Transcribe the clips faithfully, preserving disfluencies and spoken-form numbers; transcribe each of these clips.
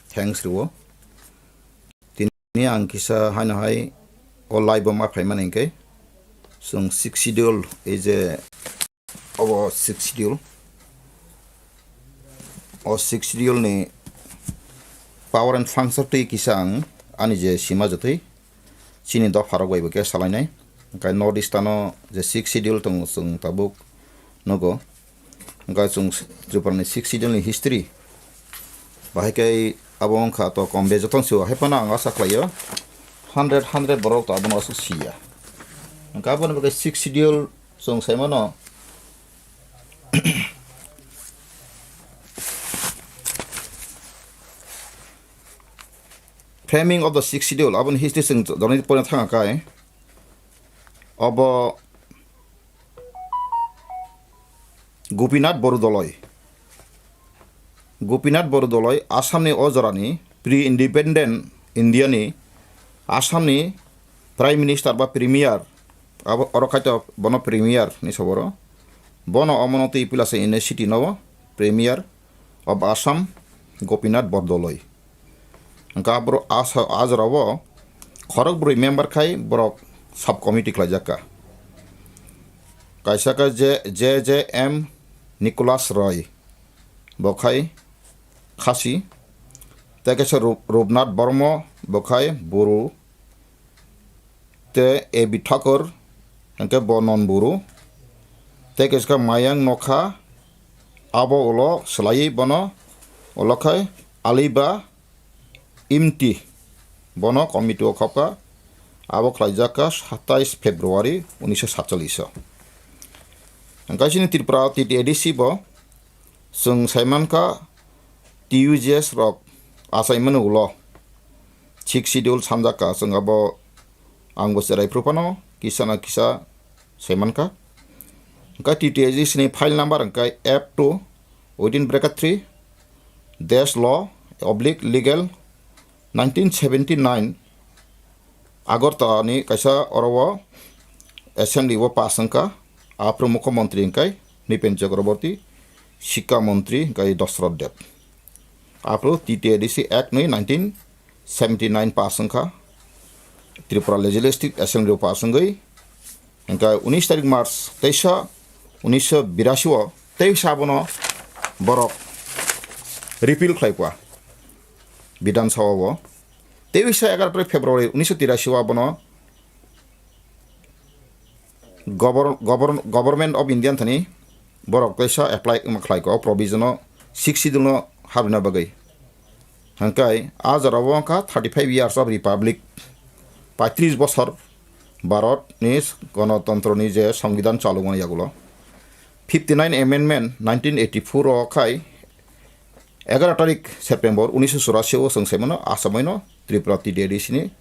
thanks rwo. Tini ang kisa haino hai o live o ma phaimani hwnkhe chwng Sixth Schedule, ei je obo Sixth Schedule, o Sixth Schedule ni power and function twi kisa ang ani je sima jotwi chini dopharok bai bo khe salainai. Hwnkhe North East ano je Sixth Schedule tongo, chwng tabuk nugo. Hwnkhe chwng Tripura ni Sixth Schedule ni history bahai khe abo wngkha to kom bej jotono sio, hai phano ang asa khlaio hundred, hundred borok to abono aswk siya. Hwnkhe aboni bagwi Sixth Schedule chwng saimano framing of the Sixth Schedule, aboni history chwng joni porna thang kai. Obo Gopinath Bordoloi. Gopinath Bordoloi Assamni o jorani pre-independent Indiani Assamni Prime Minister ba Premier, abo oro khaito bono Premier ni soboro. Bono omono twi pilasa University no Premier of Assam Gopinath Bordoloi. Hwnkhe aborok a sa-, a jorao khorokbrwi member khai borok sub committee khlaijak kha. Kaisa khe J J M Nicholas Roy, bo khai Khasi, tei kaisa Rup-, Rupnath Bormo, bo khai Buru, tei A B Thakur, hwnkhe bo non Buru, tei kaisa khe Mayang Nokha, abo ulo swlaiwi bono ulo khai Aliba Imti, bono committee o khopkha, abo khlaijak kha satais February unisho satchallish o. Hwnkhe chini Tripura T T A D C bo chwng saimankha T U J S rok achaimani ulo Sixth Schedule sanjak kha, chwng abo ang bo cherai phuru phano kisa na kisa saimankha. Hwnkhe T T A D C ni file number hwnkhe F two within bracket three dash law oblique legal nineteen seventy nine, Agartala ni kaisa oro o assembly o pass wngkha, aphuru mukhyamantri hwnkhe Nipen Chakraborty, sikka mantri hwnkhe Dashrath Deb. Aphuru T T A D C Act ni nineteen seventy nine pass wngkha, Tripura Legislative Assembly o pass wngwi, hwnkhe unis tarik March teisa unisho birasi o teisa abono borok repeal khlai kha Bidhan Sabha o. Teisa egaroh tarik February unisho tirasi o abono Govern-, govern-, Government of India thani borok kaisa apply wngma khlai kha o provision o Sixth Schedule no habna bagwi. Hwnkhe a jora o wngkha thirty five years of Republic, paitris bosor Bharat ni Ganatantro ni je Songbidan chalokmani yagulo. Fifty nine amendment nineteen eighty four o khai egaroh tarik September unisho churasi o chwng saimano achamoino Tripura T T A D C ni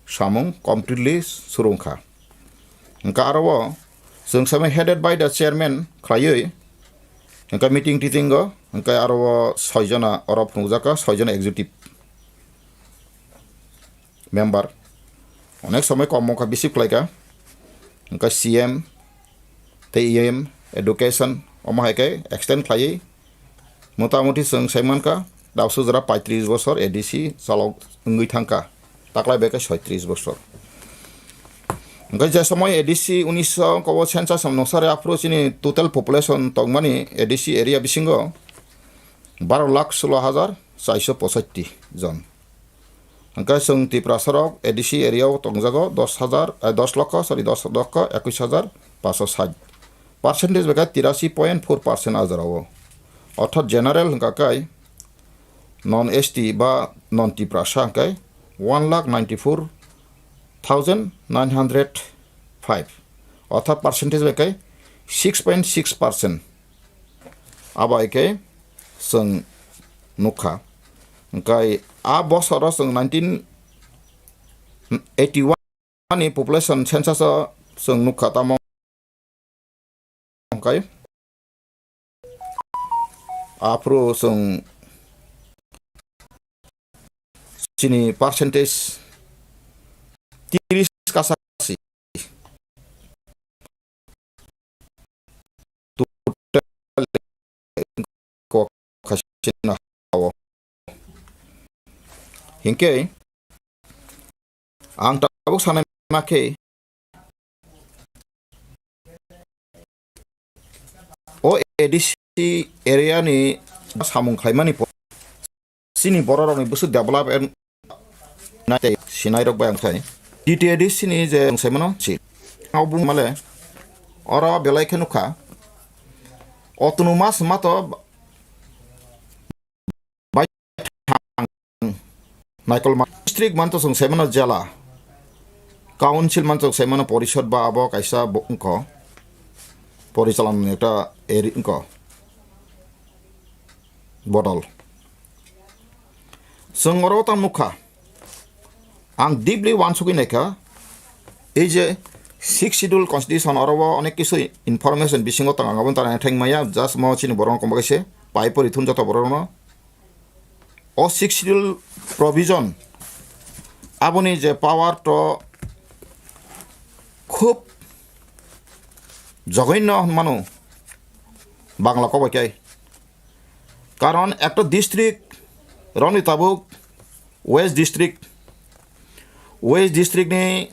samung completely suru wngkha. Hwnkhe aro o chwng saimai headed by the chairman khlaiwi hwnkhe meeting titing o hwnkhe aro o soi jona oro phunukjak kha, soi jona executive member. Onek somoi kom wngkha, bisi kwlaikha. Hwnkhe C M tei E M, education, omo hai khe extend khlaiwi motamuti chwng sai mankha, dabsu jora paitris bosor A D C chalok wngwi thangkha, taklai bai khe soitris bosor. Hwnkhe je somoi A D C unisho kobo census nwsari aphuru chini total population tongmani A D C area bisingo baro lakh solo hajar chaisho pochatti jon. Hwnkhe chwng Tiprasarok A D C area o tongjago dos hajar, eh, dos lokho, sorry, dos lokho ekwis hajar paanso sait. Percentage bai khe tirasi point four percent a jora o. Orthat general hwnkha khe non S T ba non Tiprasa hwnkhe one lakh ninety four thousand nine hundred five. Orthat percentage bai khe six point six percent. Abo hai khe chwng nukha. Hwnkhe a bosoro chwng nineteen eighty one ni population census o chwng nukha, tamo hwnkhe aphuru chwng chini percentage tris kasa si. Total kok khasina hao. Hinkhe ang tabuk sanai ma khe, o A D C area ni samung khlaimani po-, chini borok rokni bwswk develop and nai tei sinai rok bai ang khai. T T A D C ni je ang sai mano si. Ang bung male oro belai khe nukha. Autonomous ma to Naikolma district manto chwng saimano jela, council manto chwng saimano porishod ba abo kaisa bo-, wngkho porichalan ni ekta eri wngkho bodol. Chwng oro tang nukha, ang deeply uansugwi naikha, ei je Sixth Schedule Constitution oro o onek kisu information bisingo tong, ang aboni tara thang maya, just mo chini borok koma kaise pai pori thun joto borok no. O Sixth Schedule provision, aboni je power to khub jogoinno hwnmano Bangla kobai kai. Karon ekta district roni tabuk West District, West District ni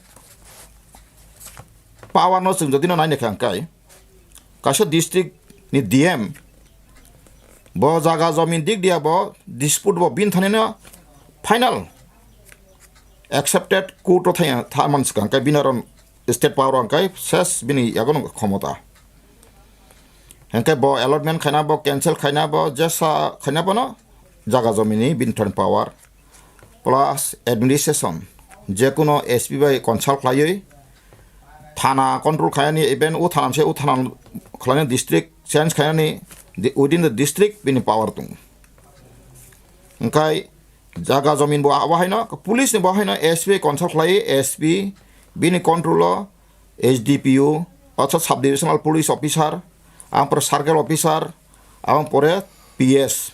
power no chwng jodi no nai naikha hwnkhe, kaisa district ni D M bo jaga jomin dik dia bo dispute bo bin thani no final accepted court o thaya tharman swkang khe bini oro state power o hwnkhe ses bini yago no khomota. Hwnkhe bo allotment khaina bo cancel khaina bo jesa khaina bono jaga jomini bini thani power plus administration, jekuno S P bai consult khlaiwi thana control khainani, even o thana se o thana khlainani, district change khainani, di-, within the district bini power tongo. Hwnkhe jaga jomin bo abo haino, police ni bo haino S P consult khlai, S P bini control o, S D P O, also sub divisional police officer, ang pore circle officer, ang pore P S,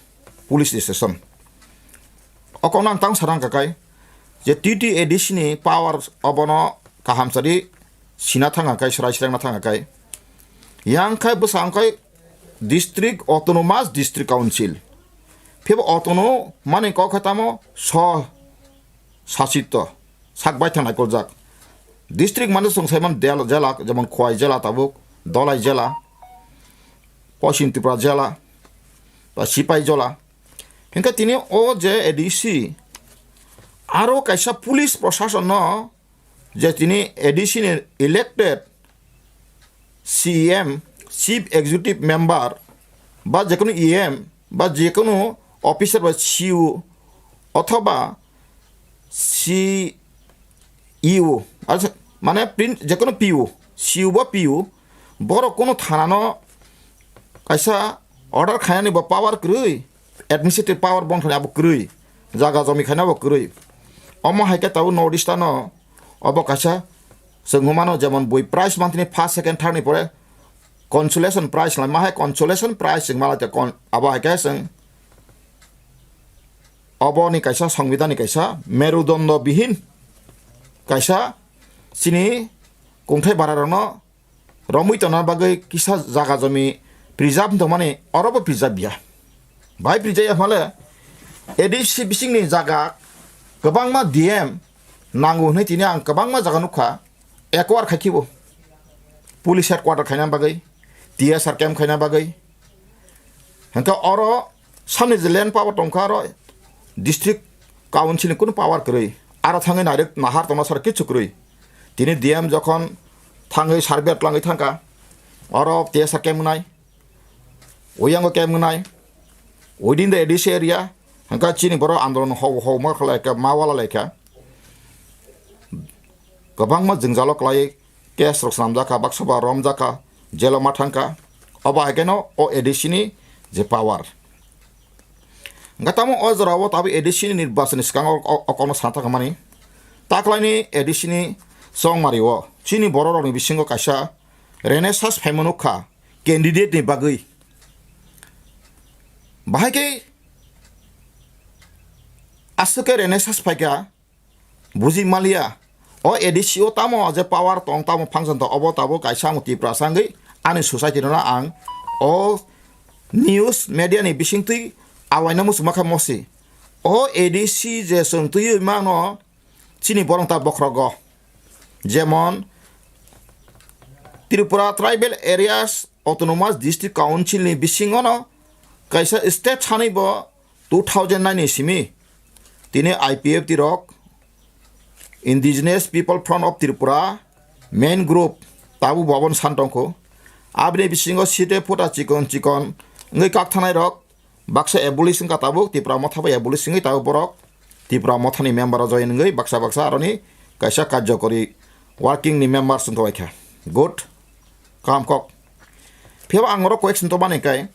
police station. O kokno ang tang sarang kakai je T T A D C ni power obono kaham sadi sina thang kai, srai srang na thang kai. Yang khai bwsang khai district autonomous district council. Phibo autonomous mani kok khe tamo so sasito sak bai thang naikolzak. District mane chwng saiman del-, jela, jemon Khowai jela tabuk, Dholai jela, Poschim Tripura jela, ba Sipai jola. Hinkhe tini o je A D C aro kaisa police proshasonno je tini A D C ni elected C E M, Chief Executive Member, ba jekunu E M, ba jekunu officer ba C E O, othoba C E O, aro mane prin-, jekunu P O, C E O ba P O, borok kunu thanano kaisa order khainani bo power kwrwi, administrative power bongthani abo kwrwi, jaga jomi khaina bo kwrwi. Omo hai khe tabuk North East ano obo kaisa chwng humano jemon bui prize manthini first, second, third ni pore consolation prize lai ma hai consolation prize chwng malai te kon-, abo hai khe chwng obo ni kaisa songbidhan ni kaisa merudondo bihin kaisa chini kungthai bara rokno romwi tongna bagwi kisa jaga jomi preserve wng tongmani oro bo preserve ya. Bai preserve ya phale A D C bisingni jaga kwbangma D M nango hwnwi tini ang kwbangma jaga nukha acquire khaikhibo police headquarter khaina bagwi, T S R camp khaina bagwi. Hwnkhe oro samni je land power tongkha oro district council ni kunu power kwrwi. Aro thangwi nairwk nahar tongna sar kichu kwrwi. Tini D M jokhon thangwi survey tlangwi thangkha, oro T S R camp wngnai, uyango camp wngnai, within the A D C area, hwnkhe chini borok andolon hou hou ma khlai kha, ma wala lai kha. Kwbangma jwngjalo kwlai case rok swnamjak kha, baksa ba romjak kha, jail o ma thang kha. Obo hai kheno o A D C ni je power. Hwnkhe tamo o jora o tabuk A D C ni nirbachon ni swkango o, o kokno sana thangmani. Taklaini A D C ni chongmari o chini borok rokni bisingo kaisa renaissance phaima nukha candidate ni bagwi. Bahai khe aswk khe renaissance phaikha, buji maliya. O A D C o tamo je power tong, tamo function tong, obo tabuk kaisa ang Tiprasa wngwi ani society no ang o news media ni bisingtwi awaino muchungma khe mosi. o A D C je chwng twiwi mano chini borok ta bokhrogo. Jemon Tripura Tribal Areas Autonomous District Council ni bisingono kaisa state sanwi bo two thousand nine ni simi tini I P F T rok, Indigenous People Front of Tripura, main group, tabuk bo abono san tongkho. Aboni bisingo site phuta chikon chikon wngwi kakthanai rok baksa abolish wngkha tabuk, Tipra Motha bai abolish wngwi tabuk borok Tipra Mothani member o join wngwi baksa baksa aroni kaisa karjokori working ni members wngkha bai kha. Good. Kaham kok. Phiya ang oro koi eksin to mani kai.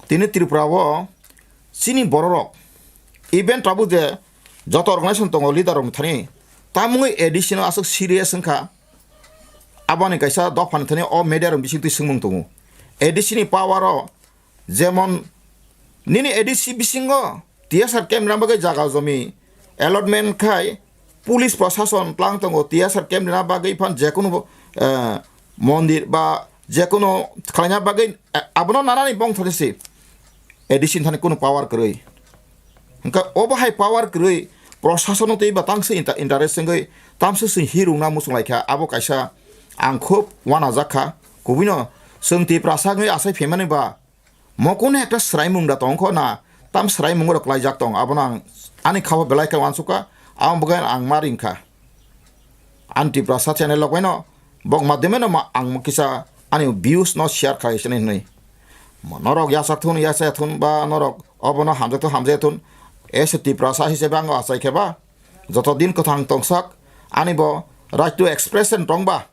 Tini Tripura o chini bororok, even tabuk je joto organization tongo leader rok thani, tamungwi A D C no aswk serious wngkha. Aboni kaisa dophani thani o media rok bising twi swngmung tongo. A D C ni power o jemon nini A D C bisingo T S R camp rina bagwi jaga jomi allotment khai police prosason tlang tongo, T S R camp rina bagwi phan jekunu, eh, mondir ba jekunu khlaina bagwi, eh, abono nanani bongthani si A D C thani kunu power kwrwi. Hwnkhe obo hai power kwrwi prosasono tei ba tangsi inter-, interest wngwi tamsi swi hirungna muchung laikha, abo kaisa ang khub uanajak kha. Kubui no chwng Tiprasa wngwi achai phaimani ba mo kunu ekta swraimung da tong kho na, tam swraimung rok klaijak tong, abono ang ani khabo belai khe uansukha, aboni bagwi ang ma ringkha. Ani Tiprasa channel rok bai no bok madhyame no ma ang kisa ani views no share khlai sini hinwi. Mo norok yasa thun, yasa thun ba norok obono hamjak thun, hamjak thun. Ese Tiprasa hisabe ang achai khe ba joto din kwthang tongsak ani bo right to expression tong ba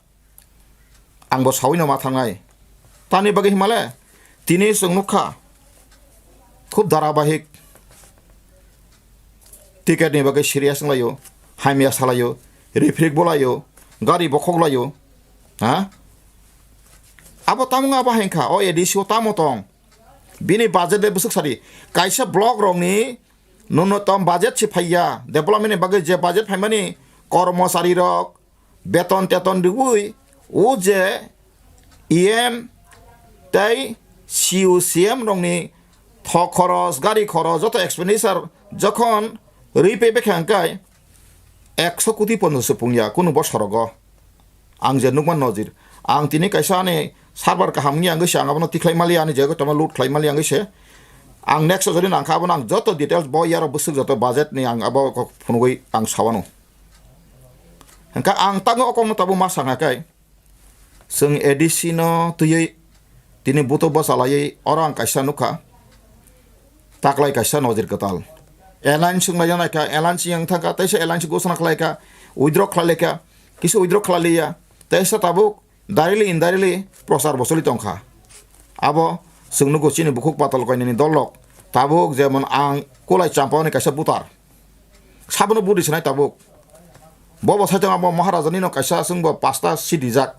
ang bo sawi no ma thangnai. Tamni bagwi himale tini chwng nukha khub dharabahik ticket ni bagwi serious wnglaio, hamya salaio, rifrik bolaio, gari bokhok laio, ha? Abo tamung abo hai wngkha, o A D C o tamo tong? Bini budget de bwswk sadi, kaisa block rokni nunnatom budget se phaiya, development ni bagwi je budget phaimani, kormochari rok, beton teton rwui, o je E M tei C U C M rokni thok khoros, gari khoros, joto expenditure jokhon rwi pebe khe hwnkhe ekso koti ponjo se pungya kunu bosorogo. Ang je nukman nojir, ang tini kaisa ani server kaham wngya wngwi se ang abono tikhlai maliya, ani je tongma load khlai maliya wngwi se. Ang next o jodi nangkha abono ang joto details bo yarok bwswk joto budget ni ang abo kok phunugwi ang sawano. Hwnkhe ang tangwi o kokno tabuk ma sakha khe, chwng A D C no twiwi tini buto bwchalaiwi oro ang kaisa nukha, taklai kaisa nojir kwtal. Alliance wnglaina naikha, alliance yang thangkha, teisa alliance ghosona khlaikha, withdraw khlailaikha, kisa withdraw khlailiya, teisa tabuk directly indirectly prochar bo choli tongkha. Abo chwng nugo chini bukhuk patal koinani dol rok, tabuk jemon ang Kulai Champao ni kaisa butar. Sabono budi sinai tabuk. Bobo saichung abo Maharaja nino kaisa chwngbo pasta si dijak.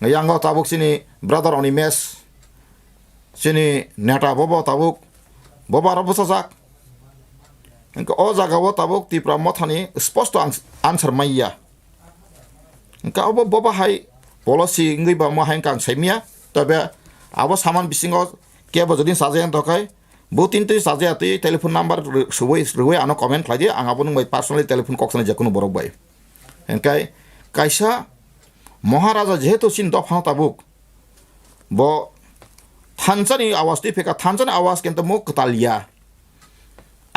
Yango tabuk chini brother Animesh, chini neta bobo tabuk. Bobo aro bwchajak. Hwnkhe o jaga o tabuk Tipra Mothani sposto ang answer maiya. Hwnkhe abo bobo hai policy wngwi ba mo hai wngkha ang saimanya. Tobe abo saman bisingo kebo jodi sajaya wngthokhai, bo tin twi sajaya twi telephone number rw-, subui, rwui ano comment khlai di, ang abo nwng bai personally telephone kok sanai jekunu borok bai. Hwnkhe kaisa Maharaja jehetu chini dophano tabuk, bo thansa ni awas twi pheka, thansa ni awas kento mo kwtal ya.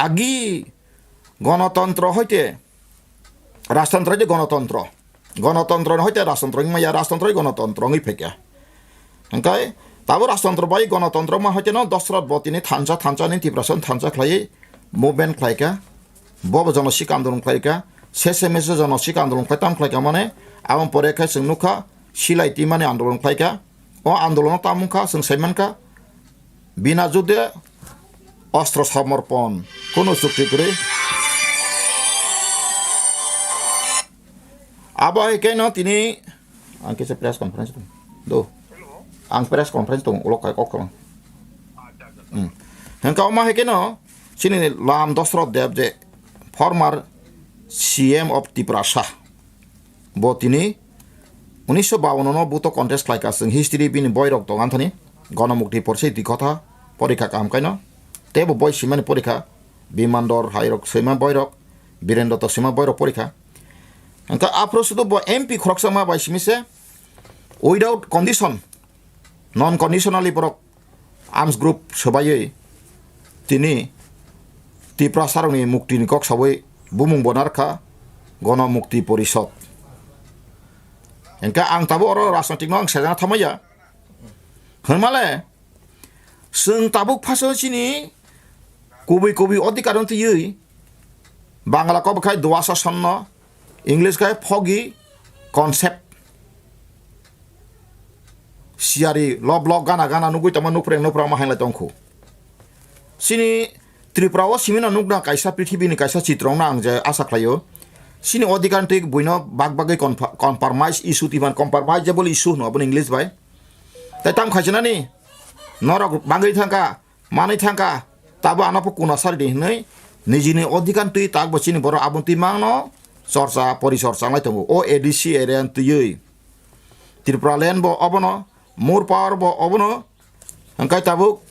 Agi gonotantro hoite rajtantro hoite gonotantro. Gonotantro hoite rajtantro wngma ya, rajtantro gonotantro wngwi phaikha. Hwnkhe tabo rajtantro bai gonotantro ma hoite no Dosrot bo tini thansa, thansa ni Tiprasa thansa khlaiwi movement khlaikha. Bobo jono sika andolon khlaikha. Sese mese jono sika andolon khlai tam khlaikha mane aboni pore khe chwng nukha silai twimani andolon khlaikha. O andolono tamo wngkha, chwng sai mankha, bina judde ostro somorpon, kono chukti kwrwi. Abo hai khe no tini ang kisa press conference tong do. Ang press conference tong ulo kai kok tong. Hmm. Hengka oma hai khe no chini Lam Dosrot Deb je former C M of Tiprasa. Bo tini unisho bawan no buto contest khlaikha, chwng history bini boirok tong anthani, Gonomukti Porsi Dikotha porikha kaham kaino, tei bo boi simani porikha, Bimandor hairok soima boirok, Birendra to soima boirok porikha. Hingke aphuru sudu bo M P khoroksa ma bai simi se without condition, non conditionally borok arms group swbaiwi tini Tiprasarokni muktini kok sawi bumung bo narwkha Gono Mukti Porishod. Hingke ang tabuk oro rajnitikno ang sejana thamaya. Hwnmale, chwng tabuk phaso chini kubui kubui odhikar wng twiwi Bangla kok khai Dwasa Sonno, English khai Foggy Concept. Siyari lo blok gana gana nugui tongma nupreng nuprang ma hainlai tongkhu. Chini Tripura o simino nukna kaisa prithibini kaisa chitrongno ang je asa khlaio. Chini odhikar twi buino bak bagwi conf-, compromise issue twiman compromisable issue hwno aboni English bai. Tai tam khaijinani norok bagwi thangkha, manwi thangkha, tabo ano pho kuna saridi hinwi nijini odhikar twi takbo chini borok aboni twi mangno chorcha porichorcha wnglai tongo. O A D C area twiwi Tripura land bo obono, More Power bo obono, hingkai tabuk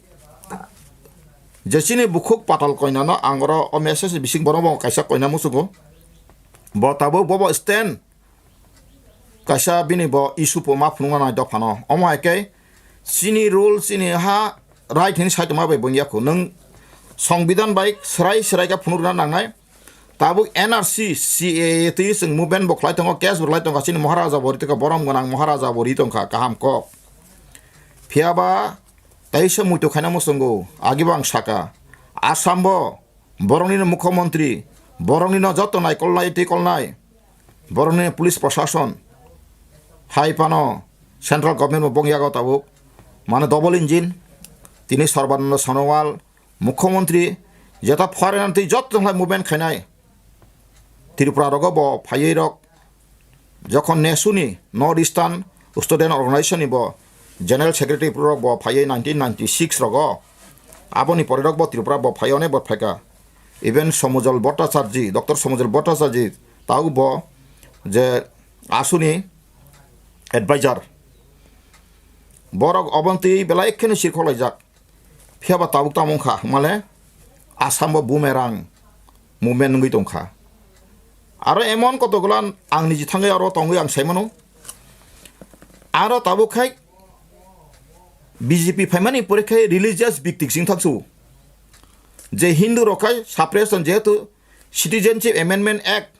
je chini bukhuk Patal Koinano ang oro o message bising bono bo kaisa koina musugo. Bo tabuk bobo stand kaisa bini bo issue po ma phunukna nai dophano. Omo hai khe chini rule, chini ha right hinwi sai tongma bai bungya kho. Nwng Songbidan bai swrai swrai khe phunukna nangnai. Tabuk N R C, C A A twi chwng movement bo khlai tongo, case bo khlai tongkha, chini Maharaja bo ri tongkha, borom gwnang Maharaja bo ri tongkha, kaham kok. Phiya ba teisa muitu khaina muchungo, agi bo ang saka. Assam bo boroknino mukhyamantri, boroknino joto naikolnai twikolnai, boroknino police prosason, hai phano central government bo bongyago tabuk, mane double engine, tini Sarbananda Sonowal, mukhyamantri, jeta foreign twi joto khlai movement khainai. Tripura rogo bo phaiwi rok jokhon nesuni North Eastern Student Organization ni bo General Secretary rok bo phaiwi nineteen ninety six rogo, aboni pore rok bo Tripura bo phaiwi onek bor phaika. Even Somujol Bhattacharjee, Doctor Somujol Bhattacharjee tau bo je asuni advisor. Borok oboni twi belai kheno sirkhok laijak. Phiya ba tabuk tamo wngkha, hwnmale Assam bo bumerang movement wngwi tongkha. Aro emon kotokgola ang niji thangwi aro tongwi ang saimano. Aro tabuk khai B J P phaimani pore khai religious biktik sing thaksu. Je Hindu rok khai suppression, jehetu Citizenship Amendment Act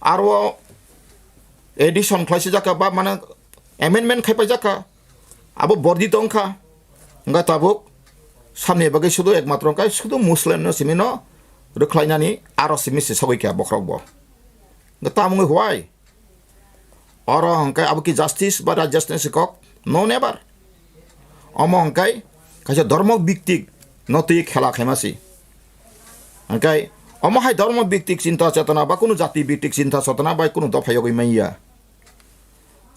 aro addition khlai sijak kha, ba mane amendment khai paijak kha, abo bordi tong kha. Wngkha tabuk samni bagwi sudu ekmatro wngkha sudu Muslim no simi no rwkhlainani, aro simi se sogwi kha bokhorok bo. Wngkha tamo wngwi huai? Oro hwnkhe abo ki justice ba righteousness kok? No, never. Omo hwnkhe kaisa dhormo biktik no twi khela khaima si. Hwnkhe omo hai dhormo biktik chinta chetona ba kunu jati biktik chinta chetona bai kunu dopha yogwi manya.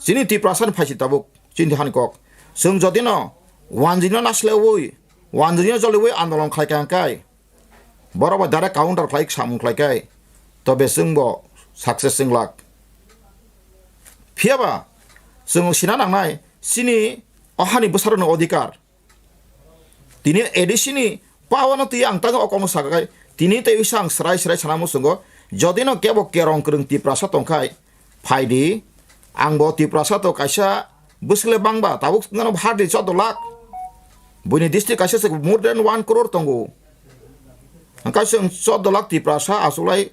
Chini Tiprasa ni phaisi tabuk chini hani kok. Chwng jodi no wanjwi no naslewi, wanjwi no joliwi andolon khlai kha hwnkhe, borok bai direct counter khlai samung khlai khe, tobe chwng bo success wng lak. Phiya ba chwng sina nangnai chini o hani bwsarokni odhikar. Tini A D C ni power no twi ang tang o kokno saka khai, tini tei wisa ang srai srai sana muchungo, jodi no kebo kerong kwrwng Tiprasa tong khai, phai di, ang bo Tiprasa to kaisa bwswk le bang ba, tabuk wngkha no hardly choudo lakh. Buini district kaisa se more than one crore tongo. Hwnkhe chwng choudo lakh Tiprasa achuk lai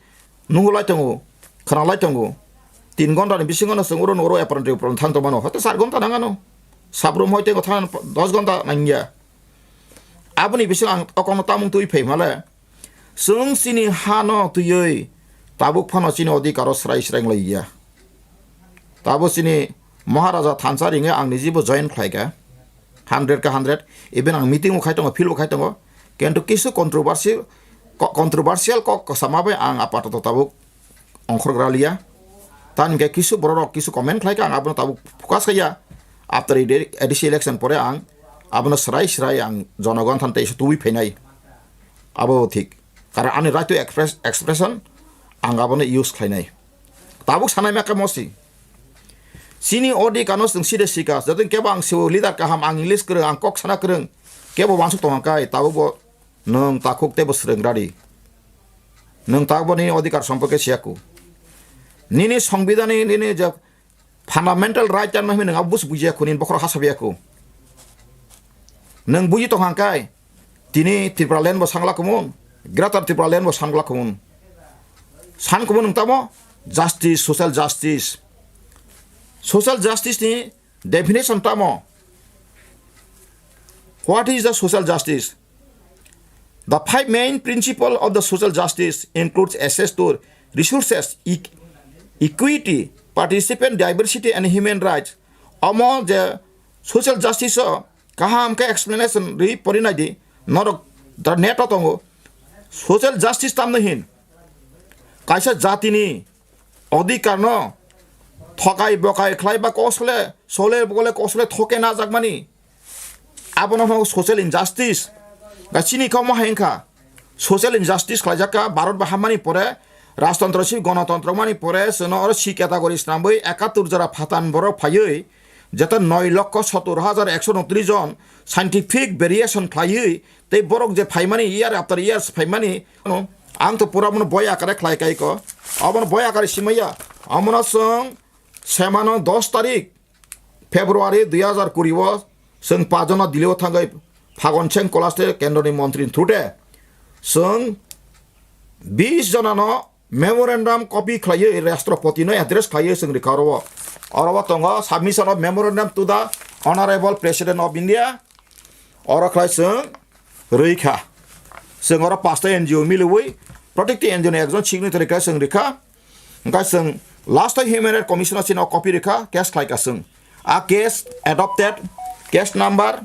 nungo lai tongo, khwna lai tongo. Tin ghonta ni bisingo no chwng oro no oro apron apron thang tong mano, hote char ghonta nang ano. Sabrum hoi tei thang dos ghonta nang ya. Aboni bisingo ang o kokno tamung twi phai male. Chwng chini ha no twiwi tabuk phano chini odhikar o srai srai wng lai ya. Tabuk chini Maharaja thansa ring o ang niji bo join khlai kha. Hundred ka hundred. Even ang meeting bo khai tongo, field bo khai tongo. Kintu kisu controversial, ko-, controversial kok kwchama bai ang apatoto tabuk ongkhorgra liya. Tani hwnkhe kisu borok rok kisu comment khlai kha, ang abono tabuk focus khaiya. After A D C election pore ang abono srai srai ang jonogon than tei tubui phainai. Abo thik. Karon ani right to express, expression ang abono use khlainai. Tabuk sanai ma khe mosi. Chini odhikar no chwng side sika, jotoni kebo ang sio leader kaham, ang English kwrwng, ang kok sana kwrwng, kebo wansuk tongkha kai, tabuk bo Nwng takhuk teibo swrwng radi. Nwng takbo nini odhikar sompokhe siyaku. Nini songbidani nini je fundamental right ano hwnwi nwng abo busi bujiyaku, nini bokhorok hasabiyaku. Nwng buji tongkha hwnkhe tini Tripura land bo sangla kumun, Greater Tripura land bo sangla kumun. San kumun nwng tamo justice, social justice. Social justice ni definition tamo? What is the social justice? The five main principle of the social justice includes access to resources, eq-, equity, participant diversity and human rights. Omo je social justice o kaham khe explanation ri pori nai di, norok the net o tongo. Social justice tamno hin? Kaisa jatini odhikar no thokai bokai khlai ba kosole, sole bokole kosole thoke na jakmani. Abono hwngo social injustice. Ga chini kha omo hai wngkha. Social injustice khlaijak kha Bharat bai hammani pore, rajtantro si gonotontro mani pore, chwngno oro C category snamwi ekattor jora phatan borok phaiwi, jeta noi lokho sottor hajar ekso unotris jon scientific variation khlaiwi, tei borok je phaimani year after years phaimani, ano, ang to pura bono boya kare khlai kai ko. Abono boya kare simaya. Amono chwng semano dos tarik February dui hajar kuri o chwng pajono Delhi o thangwi Phagon Singh Kolas tei kendroni montri through te chwng bis jonano memorandum copy khlaiwi rashtrapati no address khlaiwi chwng rikha oro. Oro o tongo submission of memorandum to the Honorable President of India. Oro khlai chwng rwi kha. Chwng oro pasta N G O miliwi, protekti N G O ni ekjon signatory khe chwng rikha. Hwnkhe chwng last o Human Rights Commission o chini o copy rikha, case khlai kha chwng. A case adopted, case number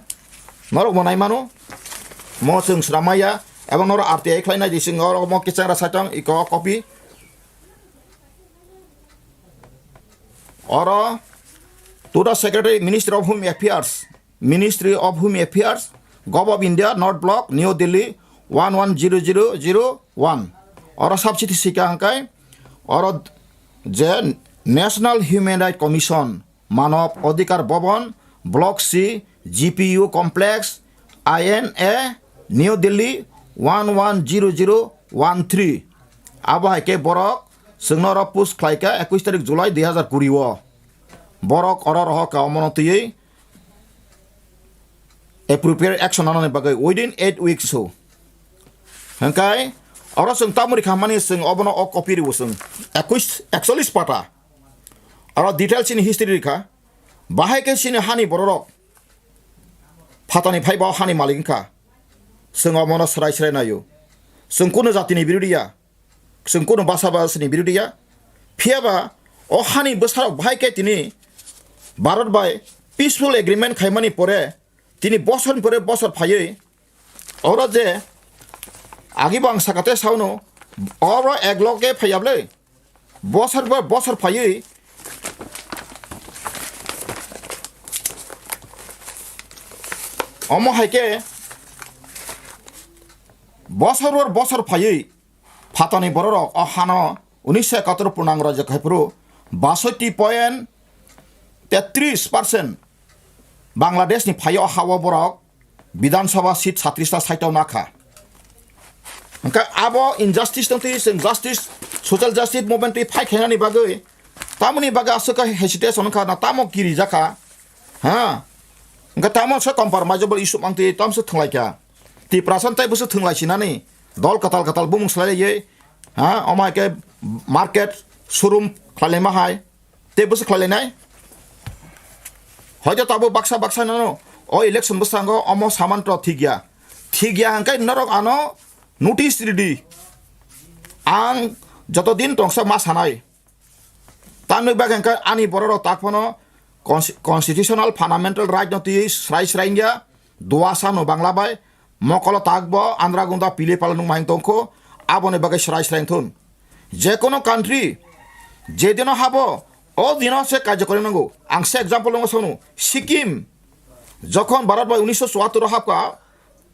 norok bo nai mano. Mo chwng swnam maya, ebong norok R T I khlai nai di chwng oro mo kichang ra saitong iko copy. Oro to the Secretary, Ministry of Home Affairs, Ministry of Home Affairs, Gov of India, North Block, New Delhi, one one zero zero zero one. Oro subsidy sika hwnkhe, oro je National Human Rights Commission, Manav Adhikar Bhavan, Block C, G P U Complex, I N A, New Delhi, one one zero zero one three. Abo hai khe borok chwngno oro push khlai kha ekush tarik July dui hajar kuri o. Borok oro rohor kha omono twiwi appropriate action nanani bagwi within eight weeks o. Hwnkhe oro chwng tamoni khamani chwng obono o copy rwo chwng ekush, ekchollish pata. Oro detail chini history rikha. Bahai khe chini hani bororok phatani phaiba o hani malik wngkha. Chwng omono swrai swrai naio. Chwng kunu jatini birodi ya. Chwng kunu basa basani birodi ya. Phiyaba o hani bwsarok bahai khe tini Bharat bai peaceful agreement khaimani pore tini bosor ni pore bosor phaiwi oro je agi bo ang sakate sauno oro ek loge phaiya bwle. Bosor bo bosor phaiwi omo hai khe bosor bo bosor phaiwi phatani bororok o hano unisho ekattor purnango rajyo khai phuru basotti point tetris percent Bangladeshni phaio ha o borok Bidhan Sabha seat satrista saitao nakha. Hwnkhe abo injustice tong twi chwng justice, social justice movement twi fight khainani bagwi, tamoni bagwi aswk khe hesitation wngkha na tamo kirijakha, ha? Hwnkhe tamo se compromisable issue mang twi tamse thwnglaikha. Tiprasa tei bwswk thwnglai sinani dol kwtal kwtal bumung swlailaiywi, ha? Omo hai khe market showroom khlailaima hai. Tei bwswk khlailainai? Hoito tabuk baksa baksa nono o election bwskango omo samanto thik ya. Thik ya hwnkhe norok ano notice ridi. Ang joto din tongsa ma sanai. Tamni bagwi hwnkhe ani bororok tak phano cons-, constitutional fundamental right no twiwi srai srai wngya. Duasa no Bangla bai, mokolo tak bo Andra Gunda pili pala nung mahing tongkho, aboni bagwi srai srai thun. Jekono country, jedino habo, o dino se kaijakori nango. Ang se example nungo sono, Sikkim, jokhon Bharat bai unisho chuattor o hapka,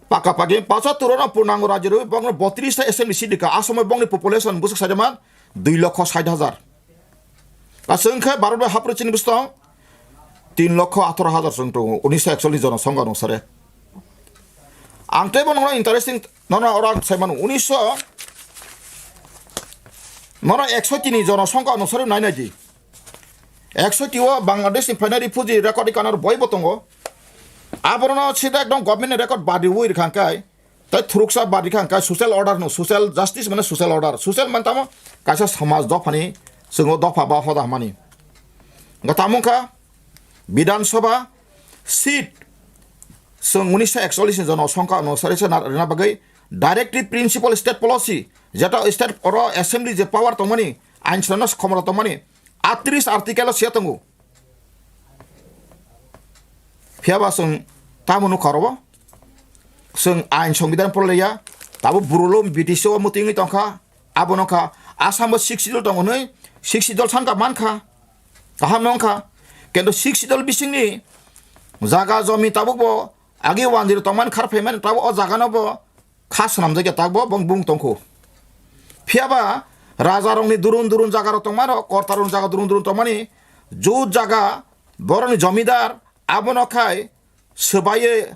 paka paki pachattor no purnango rajyo rwi, bongno botris ta assembly seat dika, asomoi bongni population bwswk saijaman dui lokho sait hajar. Aswk wngkhe Bharat bai haphro chini bwswk tong tin lokho atharo hajar chwng tongo, unisho ekchollish jona songha nung sare. Ang teibo nono interesting, nono oro ang sai mano. Unisho, nono ekshoti ni jonosongkha onusari nai nai di. Ekshoti o Bangladesh ni phainai refugee record ikha naro boibo tongo. Aborono sida ekdom government ni record badi ui rikha kai. Tai thuruksa badi kha kai social order no, social justice mane social order. Social man tamo kaisa samaj dophani, chwng o dopha ba hoda hwnmani. Ga tamo kha Bidhan Sabha seat chwng unisho ekchollish ni jonosongkha onusari se na-, rina bagwi directive principle state policy, jeta state oro assembly je power tongmani, ain swnamna khomota tongmani, atris article o se tongo. Phiya ba chwng tamo nukha oro bo? Chwng ain songbidhan porlaiya, tabo burulo B T C o mutingwi tongkha, abono kha Assam bo six schedule tongo hwnwi, six schedule sankha mankha, kaham wngkha. Kintu six schedule bisingni jaga jomi tabuk bo agi wanjwiro tongmani khar phaimani tabo o jagano bo kha swnamjakya takbo bong bung tongkhu. Phiya ba rajarokni durun durun jagarok tongmano, kortarokni jaga durun durun tongmani, jut jaga borokni jomidar abono khai swbaiwi,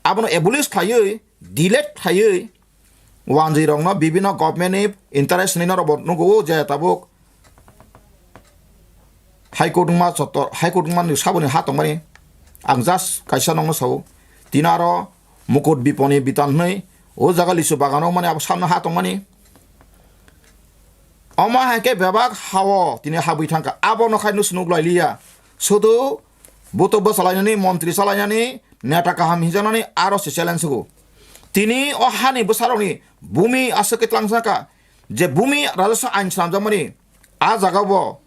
abono abolish khaiwi, delete khaiwi, wanjwirokno bibino government ni interest ni norok bo nugo je tabuk High Court wngma chottor, High Court wngmani saboni ha tongmani. Ang just kaisa nokno sao. Tini aro Mukut Biponi Bitan hwnwi o jaga lisu bagano wngmani abo samno ha tongmani. Omo hai khe bebak hao tini habwi thangkha. Abono khai nw swnuk lai liya. Sudu buto bwsalainani, montri salainani, neta kaham hinjaknani aro se challenge sugo. Tini o hani bwsarokni bumi aswk khe tlangjakha. Je bumi rajaswk ain swnamjakmani, a jaga bo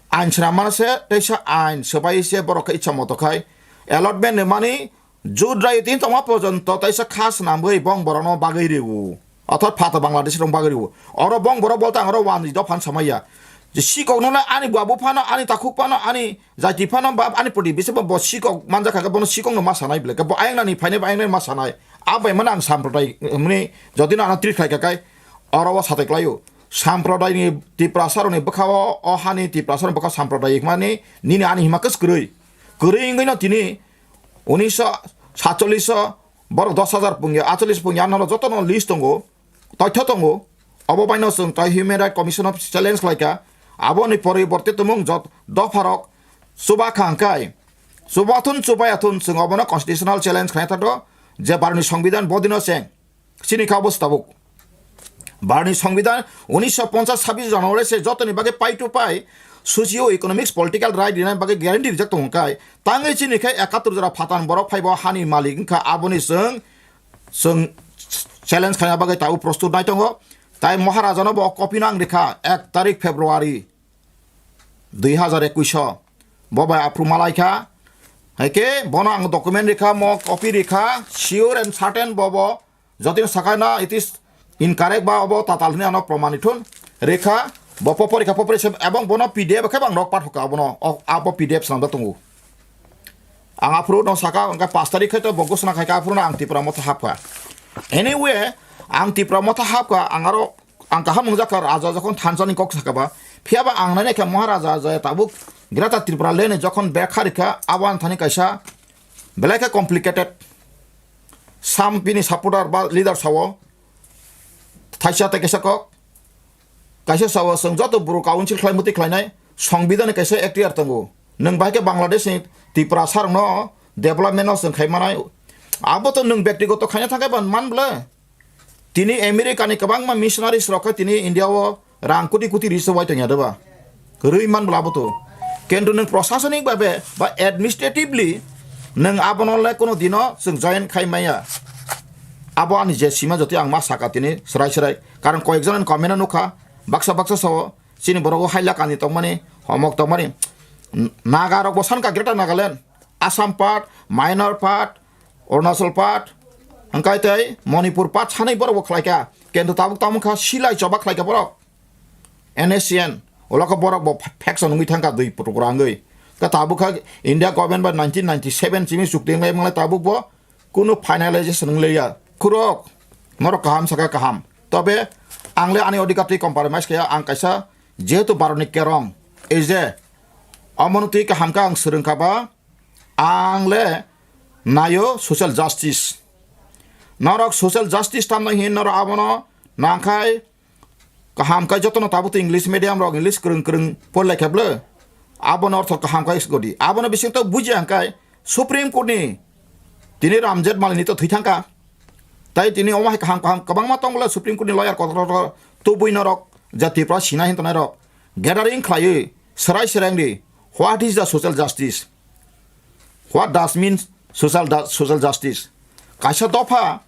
ain swnam mano se, teisa ain swbai se borok khe ichha moto khai allotment rwmani jut rai tin tongma porjonto teisa kha swnamwi bong borokno bagwi rwo. Orthat phato Bangladesh rok bagwi rwo. Oro bong borok bolta ang oro wani dophan samaya. Je sikok no ani bua buphano, ani takhuk phano, ani jaiti phano, ba ani proti bising bo sikok manjakha khe bono sikok no ma sanai ble khe bo ayang nani phainai ba ayang nani ma sanai. A bai mano ang samprodai mani jodi no ano treat khlai kha kai oro o satai klaio. Samprodai ni Tiprasa rok ni bwkha o, o hani Tiprasa rok ni bwkha samprodai mani nini ani hima kwswk kwrwi. Kwrwi wngwi no tini unisho satchollish o borok dos hajar pungya, atchollish pungya, ano joto no list tongo, toitho tongo. Obo baino chwng tai Human Rights Commission of challenge khlaikha. Aboni poriborte tumung jot dopharok chuba kha hwnkhe, chubathun chubayathun chwng obono constitutional challenge khlai thato je Bharoni Songbidan bodino cheng. Chini kha obo se tabuk. Bharoni Songbidan unisho ponchas sabbish January se jotoni bagwi pai to pai socio economics political right rina bagwi guarantee rijak tongo kai. Tangwi chini khe ekattor jora phathan borok phaibo hani malik wngkha aboni chwng chwng challenge khaina bagwi tabuk prostut nai tongo. Tai Maharajano bo copy no ang rikha ek tarik February dui hazar ekush o. Bo bai aphuru malai kha. Hai khe bono ang document rikha, mo copy rikha, sure and certain bo bo. Jodi no sakha na it is incorrect ba obo tatal hwnwi ano proman ithun rikha, bo popo rikha, popo rikha, ebong bono P D F khe bang rok pathokha abono, o, abo P D F swnamjak tongo. Ang aphuru no saka, hwnkhe pash tarikh khai to bo ghosona khai kha, aphuru no ang Tipra Motha hapkha. Anyway, ang Tipra Motha hapkha, ang aro, ang kaham wngjak kha, raja jokhon thansa ni kok saka ba, phiya ba ang nai nai kha Maharaja je tabuk Greater Tripura le ni jokhon bek kha rikha, abo ang thani kaisa belai khe complicated. Sam bini supporter ba leader sao, thaisa tei kaisa kok, kaisa sao chwng joto buru council khlai muti khlainai, songbidani kaisa ekhtiar tongo. Nwng bahai khe Bangladesh ni Tiprasa rokno development no chwng khai manai. Abo to nwng bektigoto khaina thangkhe ban man bwle. Tini America ni kwbangma missionaries rok khe tini India o rang kuti kuti ri se wai tongya de ba? Rwi man bwla bo to. Kintu nwng prosasonik babe ba administratively nwng abono le kono dino chwng join khai maya. Abo ani je sima jotoi ang ma saka tini srai srai. Karon koyekjon ani comment o nukha, baksa baksa sao chini borok o haila kani tongmani, homok tongmani. N-, Naga rok bo sanka Greater Nagaland, Assam part, minor part, Arunachal part, hwnkhe tei Manipur part sanai borok bo khlaikha. Kintu tabuk tamo kha silai choba khlaikha borok. N S C N, ulo khe borok bo faction wngwi thangkha dui tukra wngwi. Khe tabuk kha India government bai nineteen ninety seven chini chukti wnglai manglai tabuk bo kunu finalization wnglaia. Khurok, norok kaham saka kaham. Tobe ang le ani odhikar twi compromise kaya, ang kaisa jehetu Bharot ni kerong. Ei je, omono twi kaham kha ang swrwng kha ba, ang le naio social justice. Norok social justice tamnai hin norok abono nangkhai kaham kai jotono tabuk to English medium rok English kwrwng kwrwng porlai khe bwle. Abono ortho kaham kai godi. Abono bising to buji hangkai Supreme Court ni tini Ramjet Malini to thwi thangka. Tai tini omo hai kaham kaham kwbangma tong bwle Supreme Court ni lawyer kotor kotor tubui norok jati pra sina hin tonai rok gathering khlaiwi serai sereng di. What is the social justice? What does mean social, social justice? Kaisa dopha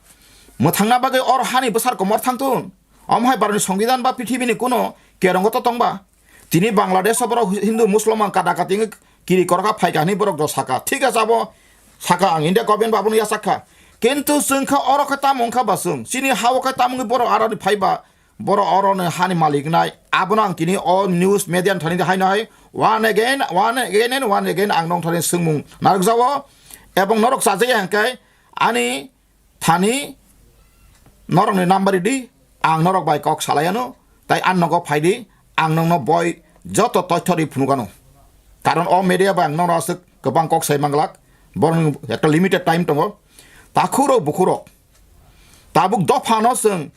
mwthangna bagwi or hani bwsar komor thangthun. Omo hai Bharatni Songbidan ba prithibini kuno kerongo to tongba? Tini Bangladesh o borok Hindu Musulman kada kati wngwi kiri korokha phaikha hinwi borok rok saka. Thik ache abo saka ang India government bo abono yachak kha. Kintu chwng kha oro khe tamo wngkha ba chwng? Chini ha o khe tamo wngwi borok aroni phaiba? Borok oro ni hani malik nai. Abono ang tini o news media ni thani haino hai one again, one again and one again ang nong thani swngmung narwk jao. Ebong norok chajai hangkai ani thani norok ni number di, ang norok bai kok salai ano, tai ang nogo phai di, ang nong no boi joto toitho ri phunuk ano. Karon o media bai ang norok aswk kwbang kok sai manglak, borok ekta limited time tongo. Takhuk rok bukhuk rok tabuk dopha no chwng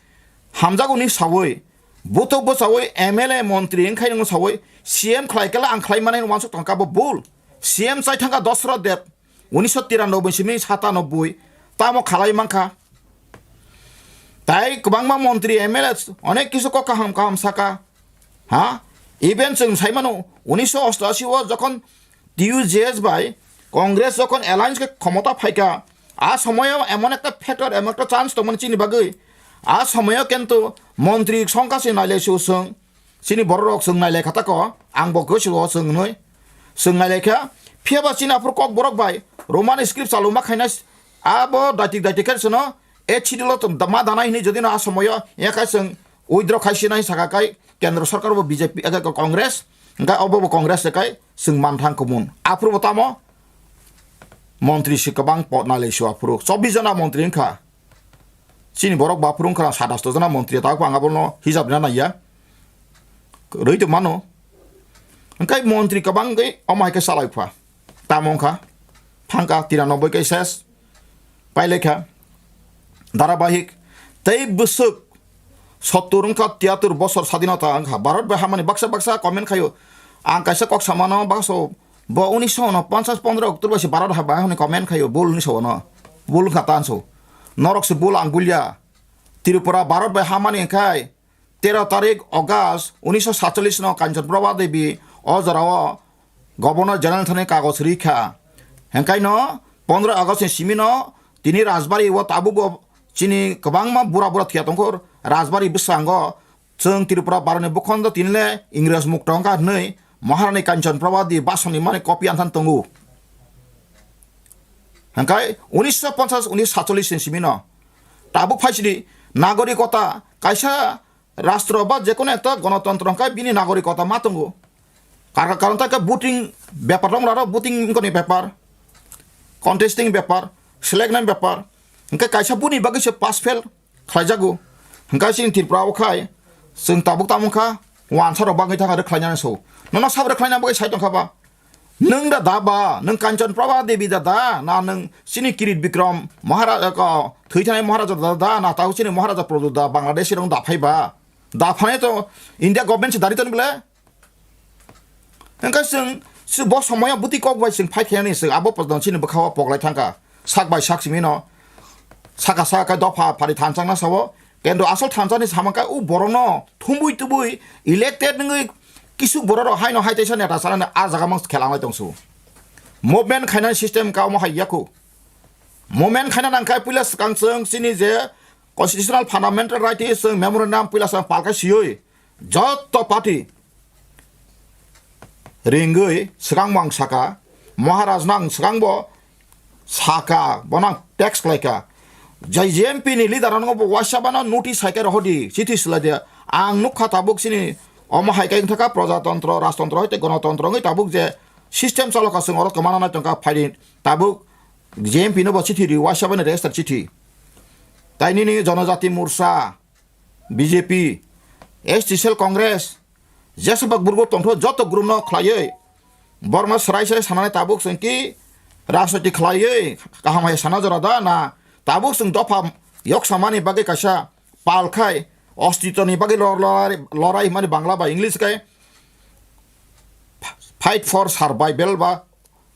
hamjago ni sawi, buthuk bwchawi M L A montri wngkhai nwng sawi C M khlai kala ang khlai mani wansuk tongkha bo bul. C M chai thangkha Dosrot Deb unisho tiranoboi simi satanoboi tamo khalai mankha. Tai kwbangma montri M L A onek kisu kok kaham kaham saka. Ha? Even chwng sai mano unisho ostashi o jokhon T U J S bai Congress jokhon alliance khe khomota phaikha, a somoyo emon ekta factor, emon ekta chance tongmani chini bagwi. A somoyo kintu montri songkha se nailai su chwng, chini borok rok chwng nailai kha tako, ang bo gosi o chwng wnwi chwng nailai kha. Phiya ba chini aphuru kok borok bai Roman script chaluma khaina abo daitik daitik khe chwngno A C D lo ma danai hwnwi jodi no a somoyo ya kha chwng withdraw khai sinai saka kai Kendra Sarkar bo B J P, aka Congress, hingke obo bo Congress se kai chwng manthang kumun. Aphuru bo tamo montri se kwbang pot nalai su aphuru. Chobbish jona montri wngkha. Chini borok bo aphuru wngkha sadas to jona montri, ta ang abono hijab rina naiya. Rwi to mano. Hingke montri kwbang wngwi omo hai khe chalai pha. Tamo wngkha? Phangka tiranoboi kai ses. Pailekha. Dharabahik. Tei bwswk sottur wngkha, tiyatur bosor sadinota wngkha. Bharat bai hamani baksa baksa comment khaio. Ang kaisa kok samano bakso bo unisho no ponchas pondro oktur bai se Bharat ha bai hwnwi comment khaio. Bul unisho no. Bul wngkha tanso. Norok se bul ang bulia. Tripura Bharat bai hamani wngkhai tero tarik August unisho satchollish no Kanchan Prabha Devi o jorao Governor General thani kagoj rikha. Hengkaino pondro August ni simi no tini Rajbari o tabuk bo chini kwbangma bura bura thwiya tongkho Rajbari bwskango chwng Tripura baroni bukhondo tinile Ingres mukto wngkha hwnwi Maharani Kanchan Prabha Devi basoni mani copy anthan tongo. Hengkai unisho ponchas, unisho satchollish ni simi no tabuk phaisidi nagorikota kaisa rastro ba jekono ekta gonotontro hingke bini nagorikota ma tongo. Kar-, karon ta khe voting bepar rok raro, voting wngkoni bepar, contesting bepar, select nai bepar. Hingke kaisa buni bagwi se pass fail khlaijago. Hingke chini Tripura o khai chwng tabuk tamo wngkha wansa rok bagwi thang aro khlainani so. Nono sabo khlaina bagwi sai tongkha ba? Nwng da da ba, nwng Kanchan Prabha Devi da da, na nwng chini Kirit Bikram Maharaja ko thwi thanai Maharaja da da, na tau chini Maharaja Pradyut da Bangladeshi rok da phai ba? Da phane to India government se dari ton bele. Hingke chwng, chwng bo somoyo bwtwi kok bai chwng fight khainani chwng abo pok-, chini bwkha o poklai thangkha. Sak bai sak simi no saka saka dopha phari thansa wngna sao. Kendo asol thansa ni samang khe o borok no thumbui tubui elected wngwi kisuk borok rok haino hai teisa neta sanani a jaga mang khelanglai tongsu. Movement khainani system ka omo hai yaku. Movement khaina nang khe puila swkang chwng chini je constitutional fundamental right chwng memorandum puila swkang palka sioi joto party ringwi swkang mang saka, Maharaj nang swkang bo saka, bo nang text khlaika. Jai J M P ni leader ano bo waisa bana notice hai khe rohodi, chithi swlai de. Ang nukha tabuk chini omo hai khe wngthaka projatantro, rajtantro hai tei gonotontro wngwi tabuk je system chaloka chwng oro kwmana nai tongkha phaidi tabuk J M P no bo chithi ri, waisa bani register chithi. Tai nini Jonojati Morcha, B J P, S T Cell Congress, jesabak group tongtho joto group no khlaiwi borokno swrai swrai sanani tabuk chwng ki rajniti khlaiwi kaham hai sana jora da na tabuk chwng dopha Yok samani bagwi kaisa pal khai, ostitoni bagwi lor-, lorai, lorai hwnmani Bangla ba English khai fight for survival ba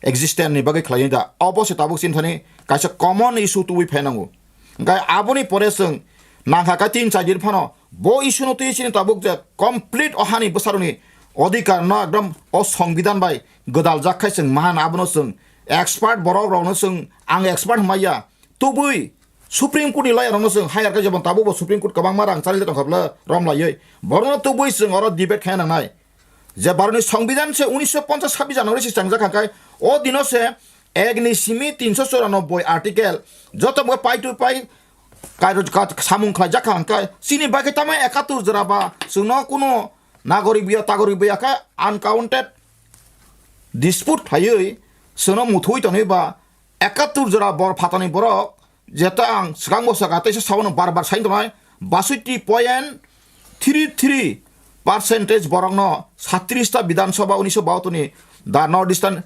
existence ni bagwi khlai da. Obo se tabuk chini thani kaisa common issue tubui phai nango. Hwnkhe aboni pore chwng nangkha kha tin char din phano bo issue no twi chini tabuk je complete o hani bwsarokni odhikar no ekdom o songbidan bai gwdal jak khai chwng man abono chwng expert borok rokno chwng ang expert hwnmaya. Tubui Supreme Court ni lawyer rokno chwng hire khe jebon tabuk bo Supreme Court kwbangma rang chari tongkha bwle rom laiwi. Borokno tubui chwng oro debate khaina nangnai. Je Bharatni Songbidan se unisho ponchas sabbish January se changjak kha khai, o dino se ek ni simi tinsho choranobboi article joto bo pai tu pai kai-, ka-, samung khlaijak kha khai, chini bagwi tamo ekattur jora ba chwngno kuno nagorik biya tagorik biya khe uncounted dispute khaiwi chwngno muthui tonwi ba ekattur jora bor phatani borok, jeta ang swkang bo swkang teisa sabono bar bar saino tongnai, basoi point three three percentage borokno satrish ta Bidhan Sabha unisho bahattoni the North Eastern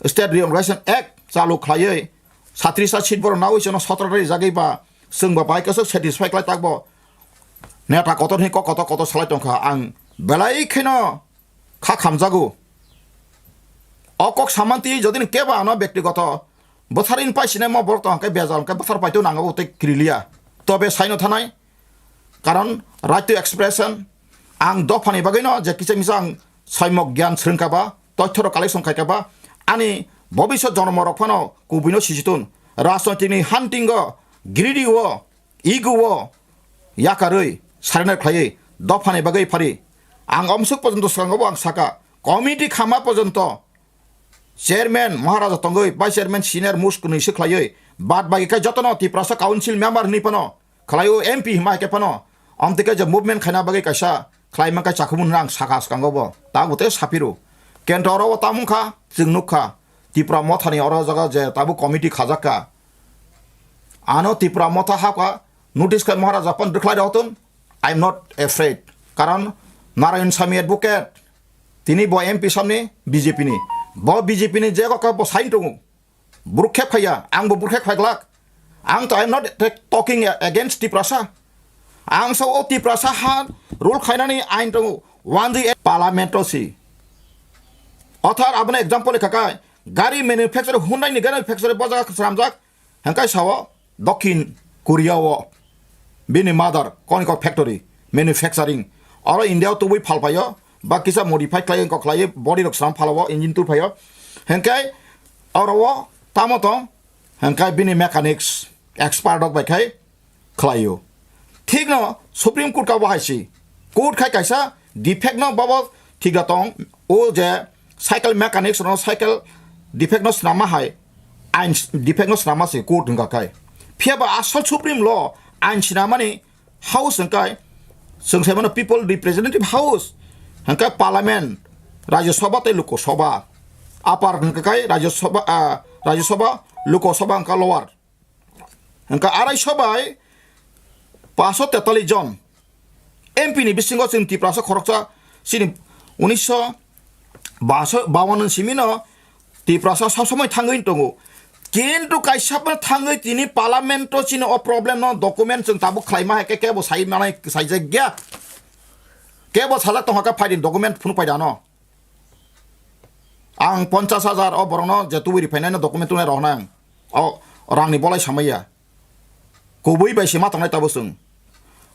State Reorganization Act chalu khlaiwi satrish ta seat borok nawi chwngno sotro ta rijagwi ba chwng ba bai kwchwk satisfy khlai takbo neta kotor hwnwi kok kotor kotor salai tongkha. Ang belai kheno kha khamjago. O kok samanti jodi ni kebo ano bektigoto bwthar in pai sinai mo borok tong khe bejal khe bwthar paito nango tei kirilia. Tobe saino thanai, karon right to expression, ang dophani bagwino je kisa misa ang soimok gyan srwngkha ba, toithorok collection khaikha ba, ani bobiswt jonomorok phano kubuino sijitun. Rajnoitikni hunting o, greedy o, ego o yakarwi surrender khlaiwi dophani bagwi phari. Ang omsuk pojonto swkango bo ang saka, committee khama pojonto chairman Maharaja tongwi, vice chairman senior most kwnwi se khlaiwi, bad bagi khe jotono Tiprasa council member hwnwi phano khlaio, M P hima hai khe phano. Amtwi khe je movement khaina bagwi kaisa khlai mankha chakhumung hwnwi ang saka swkango bo. Tabuk tei saphiru. Kento oro o tamung kha, chwng nuk kha. Tipra Mothani oro jaga je tabuk committee khajak kha. Ano Tipra Motha hakha notice khai Maharaja pon rwkhlai rw tong. I am not afraid. Karon Narayan Sami advocate. Tini bo M P samni B J P ni. Bo B J P ni je kok bo sign tongo. Burkhep khaya, ang bo burkhep khaglak. Ang to I am not talking against Tiprasa. Ang so o Tiprasa ha rule khainani ain tongo. One the parliament to si. Othar abone example khakai. Gari manufacture, Hyundai ni gari manufacture bo jaga sramjak. Hengkai sao Dokhin Korea o bini mother koni kok factory manufacturing. Oro India o tubui phal phaio, ba kisa modify khlai kok khlai body rok sram phalo engine tu phaio. Hengkai oro o tamo tong, hengkai bini mechanics expert rok bai khai khlaio. Thikno Supreme Court ka bo hai si. Court khai kaisa defect no babo thik da tong. O je cycle mechanics no cycle defect no snama hai, ain defect no snama se court hwnka khai. Phiya ba asol Supreme Law ain sinamani house hwnkai, chwng sai mano people representative house, hwnka parliament, Rajya Sabha tei Lok Sabha. Upper hwnka khai Rajya Sabha, ah, Rajya Sabha, Lok Sabha hwnka lower. Hwnka arai sobai paso tetali jon M P ni bisingo chwng Tiprasa khoroksa chini unisho baso bawan simino Tiprasa sob somoi thangwi tongo. Kintu kaisa pa thangwi tini parliament o chini o problem no document chwng tabuk khlaima hai khe kebo sai manai saijak gya. Kebo sajak tongkha khe phaidi document phunu paidano. Ang ponchas hajar o borokno je tubui ri phainai no document tunai rok nang. O rangni bolai samaya. Kubui bai se ma tongnai tabuk chwng.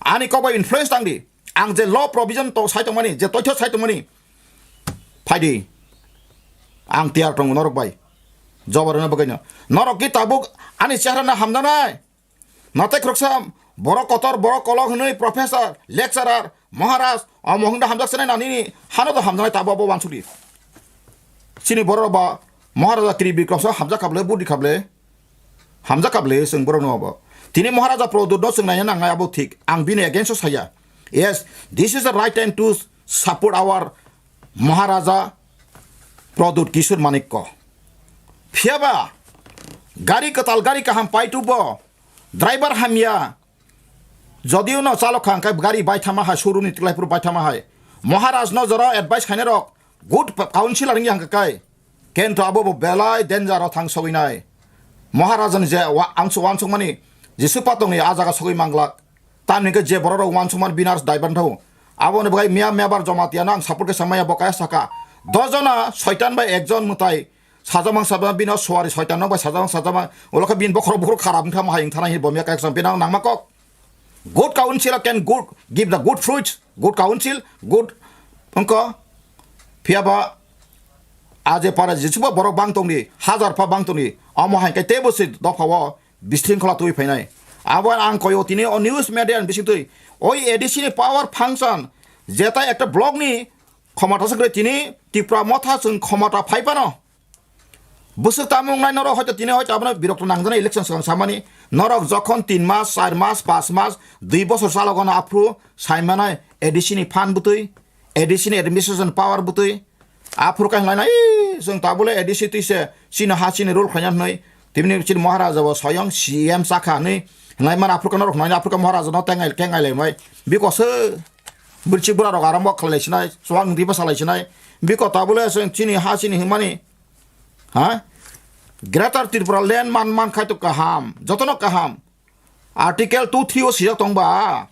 Ani kok bai influence tang di. Ang je law provision to sai tongmani, je toitho sai tongmani. Phaidi. Ang tiyar tongo norok bai. Jobar rwna bagwi no. Norok ki tabuk ani chehra no hamjaknai. Natai khoroksa borok kotor, borok kolok hwnwi professor, lecturer, Maharaj, omo hwngda hamjak sanai nani hano to hamjaknai tabuk abo wansukdi. Chini borok ba Maharaja Tribikromsa hamjak kable, budi kable. Hamjak kable chwng borok no bo. Tini Maharaja Pradyut no chwng naina nangnai abo thik. Ang bini against o saya. Yes, this is the right time to support our Maharaja Pradyut Kishore Manikya. Phiyaba gari kwtal, gari kaham paitu bo. Driver hamya. Jodio no chalok kha hwnkhe gari baithama hai, showroom ni tiklai phuru baithama hai. Maharaj no jora advice khainai rok good councillor wngya hwnkhe kai. Kento abo bo belai danger o thang sogwi nai. Maharaj ni je wa-, ansuk wansukmani Jisu patongni a jaga sogwi manglak. Tamni hwnkhe je borok rok uansukmani bini aro daibar thao. Aboni bagwi Mia Mebar Jamatia no ang support khe samaya bo kaya saka. Dos jona soitan bai ekjon mwtai sajamang sajamang bini suari soitan no bai sajamang sajamang. Ulo khe bini bokhorok bokhorok kharap wngkha, mahai wngthana hi bo Mia kaya sam bini nangma kok. Good counsel can good, give the good fruits. Good counsel, good wngkha. Phiya ba a je para Jisu ba borok bang tongdi, hajar pha bang tongdi. Omo hai khe teibo se dopha o bisringkhola twi phainai. Abo ang koyo tini o news media ni bising twi. Oi A D C ni power function, jetai ekta block ni khomota se kwrwi tini Tipra Motha chwng khomota phai phano. Bwswk tamo wngnai norok hoito tini hoito abono birokto nangjaknai election swkang samani. Norok jokhon tin mas, char mas, panch mas, dui bosor chalogo no aphuru saimanai A D C ni phan bwtwi, A D C ni administration power bwtwi. Aphuru khe hinlaina, "Ii, chwng tabule A D C twi se chini ha chini rule khlaina," hinwi. Tibini chini Maharaja bo soyong C M chakha hinwi. Hinlai mani aphuru khe norok hinlaina, aphuru khe Maharaja no tengai, tengai laimai. Biko se bwrwi bura rok arombo khlai sinai, chuwak nungdi bwsa lai sinai. Biko tabule chwng chini ha chini hinmani. Ha? Greater Tripura land man, man khai to kaham, jotono kaham. Article two three o sijak tongba,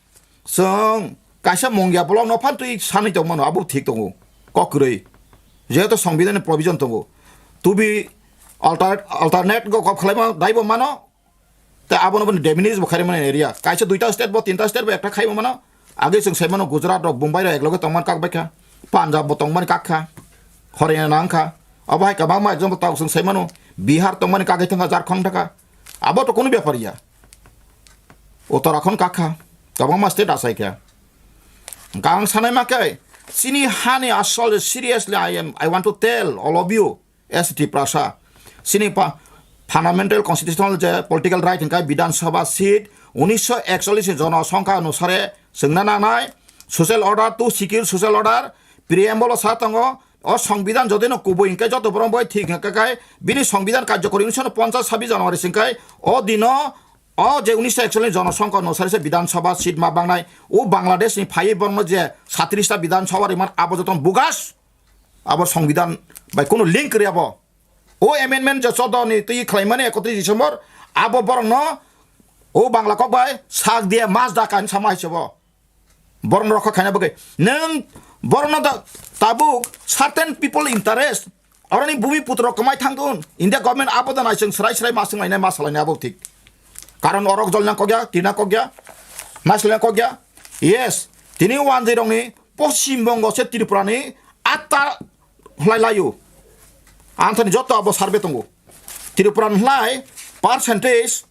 chwng kaisa mungya block no phan twi sanwi tongmano, abo thik tongo, kok kwrwi. Jehetu Songbidan ni provision tongo. To be alter-, alternate go kok khlaima daibo mano, tei abono bini diminish bo khairwi mano area. Kaisa duita state bo, tinta state bo ekta khaibo mano. Age chwng sai mano Gujarat rok, Bombay rok ekloge tongmani kak bai kha. Punjab bo tongmani kak kha. Haryana nang kha. Abo hai kwbangma example tabuk chwng sai mano. Bihar tongmani kak hai thangkha, Jharkhand thangkha. Abo to kunu bepar ya. Uttarakhand kak kha. Kwbangma state asai kha. Ang sanai ma khe, chini hani asol seriously I am, I want to tell all of you. S T Prasa. Chini pa-, fundamental constitutional je political right hingkai Bidhan Sabha seat unisho ekchollish ni jonosongkha onusare chwngna nangnai social order to secure social order preamble o sa tongo. O Songbidan jodi no kubui hingkai joto borok bai thik hingka kai bini Songbidan karjokori unisho ponchas sabbish January singkai o dino o je unisho ekchollish ni jonosongkha onusare se Bidhan Sabha seat ma bangnai o Bangladesh ni phaiwi borokno je satrista Bidhan Sabha rimar abo joto bogus. Abo Songbidan bai kunu link kwrwi abo. O amendment je chodo ni twi khlaimani ekotris December, abo borokno o Bangla kok bai sak diya mas da kain sama hai se bo. Borokno rokha khaina bagwi. Nwng borokno da tabuk certain people interest, oroni bumi putro kwmai thangdun. India government abo da nai chwng srai srai ma swng lainai ma salainai abo thik. Karon orok jolna kokya, tina kokya, naislena kokya. Yes, tini wanjwi rokni Poschim Bongo se Tripura ni atta hlai laio. Anthani joto abo survey tongo. Tripura ni hlai percentage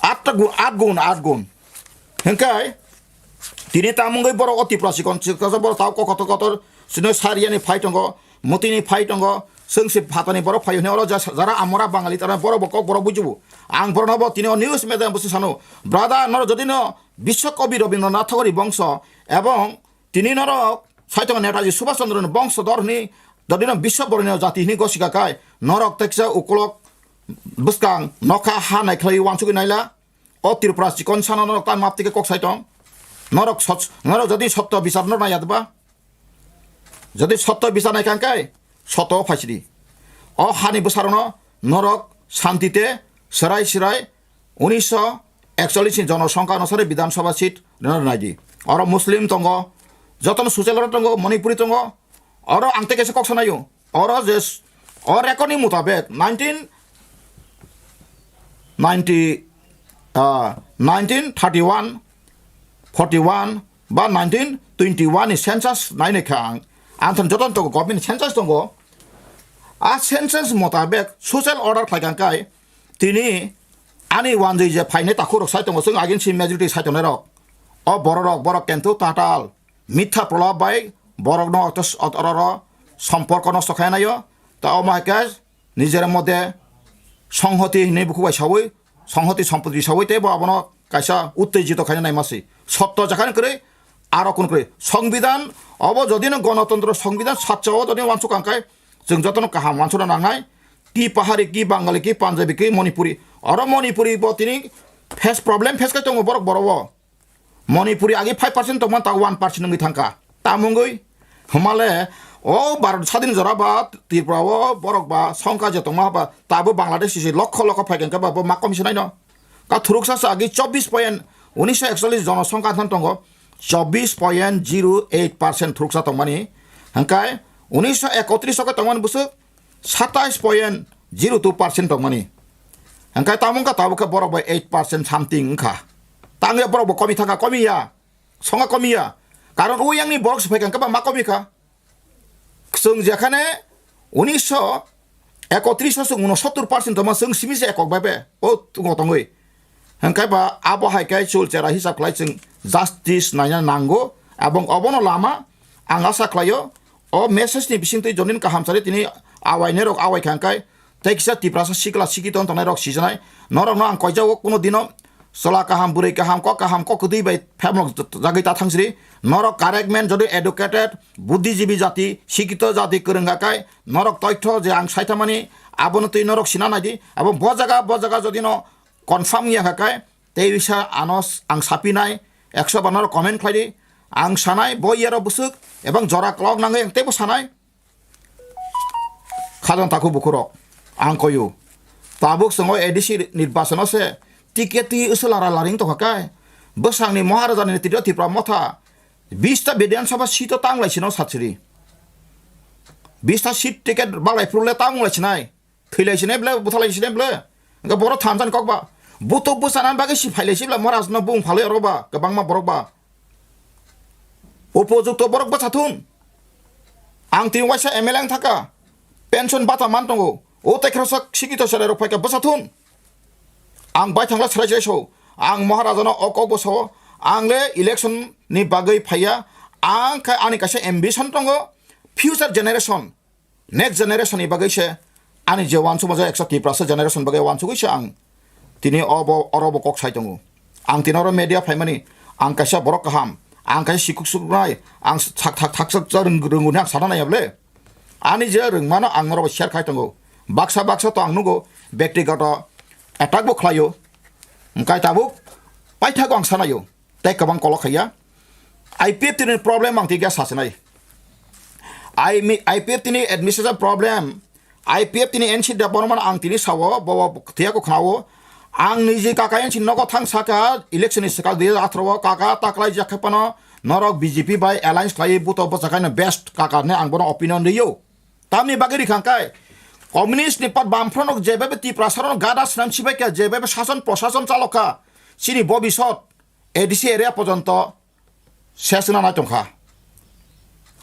atta gu-, at gun, at gun. Hingkai tini tamungwi borok o Tripura sikon sikon borok tau kokotor kotor sino sariani phai tongo, mutini phai tongo, sengsi phatani borok phai hwnwi oro jas-, jara amora Bangali tara borok bo kok borok bujubo. Ang borokno bo tini o news media busi sano. Brother, noro jodi no Biswa Kabi Rabindranath Thakurni bongso ebong tini norok Saitongo Netaji Subhash Chandra ni bongso dor hwnwi, dodino Biswa Boroni jati hwnwi gosika kai, norok teksa ukolok bwskang nokha ha naikhlai wansugwi naila. O Tripura chikon sana norok tan map tike kok saitong. Norok soch-, norok jodi sotto bichar no naiya ba, jodi sotto bichar naikha hwnkhe sotto o phaisidi. O hani bwsarokno norok santite serai serai unisho ekchollish ni jonosongkha onusare Bidhan Sabha seat rwna rwnaidi. Oro Muslim tongo, jotono social order tongo, Manipuri tongo. Oro ang tei kaisa kok sanaio. Oro je s-, o record ni mutabek nineteen ninety, ah, nineteen thirty-one, forty-one ba nineteen twenty-one ni census nainai kha ang. Ang thon jotono tongo, government ni census tongo. A census mutabek social order khlai kha kai tini ani wanjwi je phainai takhuk rok sai tongo, chwng against majority sai tongnai rok. O borok rok, borok kento tatal mitha prola bai borok no oto-, ot-, oro ro somporko nosto khaina yo. Ta o ma khe nijera moddhe songhoti hinwi bukhuk bai sawi, songhoti sompoti sawi tei bo abono kaisa uttejito khaina nai masi. Sotto jakhani kwrwi, aro kun kwrwi. Songbidan, obo jodi no gonotontro songbidan satcha o jodi wansuk ang khe, chwng jotono kaham wansukna nangnai. Ki Pahari, ki Bangali, ki Punjabi, ki Manipuri. Oro Manipuri bo tini face problem face khai tongo borok borowo. Manipuri agi five percent tongmani ta one percent wngwi thangkha. Tamungwi hwnmale o Bharat sadin jora ba Tripura o borok ba songkha je tongma ba tabo Bangladesh si lokho lokho phai khe ba bo ma kom sinai no. A thuruksa sa agi chobbish point, unisho ekchollish jonosongkha thang tongo, chobbish point zero eight percent thuruksa tongmani. Hingkai unisho ekotris o khe tongmani bwswk satais point zero two percent tongmani. Hingkai tamo wngkha tabuk khe borok bai eight percent something wngkha. Tangya borok bo komi thangkha, komi ya. Songa komiya. Karon o yangni borok se phaikha, hwnkhe ba ma komikha. Chwng jekhane unisho ekotris o chwng unosottor percent tongma chwng simi se ekok bai be. O tungo tongwi. Hwnkhe ba abo hai khe chul chera hisab khlai chwng justice naina nango. Abong obono lama ang asa khlaio. O message ni bisingtwi jonin kaham sari tini awai nerok awai kha hwnkhe. Tei kisa Tiprasa sikla sikito wng tongnai rok sijanai. Norok no ang koijago kuno dino chwla kaham, bwrwi kaham, kok kaham, kok kwtwi bai phaimlok jagwi ta thangsri. Norok correct man, jodi educated, buddhijibi jati, sikito jati kwrwng kha kai, norok toitho je ang saithamani, abono twi norok sina naidi. Abo bo jaga, bo jaga jodi no confirm ya kha kai, tei bisa ano s-, ang sapinai, ekso ba norok comment khlai di. Ang sanai, bo yero bwswk, ebang jora klok nangwi ang teibo sanai. Khajang takhuk bukhurok, ang koyu. Tabuk chwngo A D C nirbachono se ticket twi uswla ra laring tongkha kai. Bwsangni Maharaja ni tito Tipra Motha bista Bidhan Sabha seat o tang lai sino satsiri. Bista seat ticket balai phuru le tang lai sinai. Thwi lai sinai ble, butha lai sinai ble. Hwnkhe borok thansa ni kok ba. Buthuk bwsana bagwi si phai lai si ble Maharaj no bung phalwi oro ba. Kwbangma borok ba. Upojukto borok bwsa thun. Ang tini waisa M L A wng thaka. Pension bata man tongo. O tei khoroksa sikito chwrai rok phaikha bwsa thun. Ang bai thangla chwrai chwrai so. Ang Maharaja no o kok bo sao. Ang le election ni bagwi phaiya. Ang khe ani kaisa ambition tongo. Future generation. Next generation ni bagwi se ani je uansukma je eksa Tiprasa generation bagwi uansugwi se ang tini obo, oro bo kok sai tongo. Ang tini oro media phaimani, ang kaisa borok kaham, ang kaisa sikuk suknai, ang thak, thak, thak, thak, thak rwng-, rwnguni ang sana naiya ble. Ani je rwngmano ang norok share khai tongo. Baksa, baksa to ang nugo, bektigoto attack bo khlaio. Hwnkhe tabuk paithago ang sanaio. Tei kwbang kolok khaiya. I P F T ni problem ang tini sasinai. I mi-, I P F T ni administration problem, I P F T ni N C Debbarma ang tini sao, bo, bo, thiya ko khnao. Ang niji kaka N C nogo thang saka, election ni swkang dui hajar atharo o kaka taklai jakha pano, norok B J P bai alliance khlai buto bwchakai no best kaka ne ang bono opinion riyo. Tamni bagwi rikhang kai, communist ni pat bamphro no jebebe Tiprasa no gada swnam sibai kha, jebebe sason prosason chalok kha, chini bobisot A D C area pojonto ses wngna nai tongkha.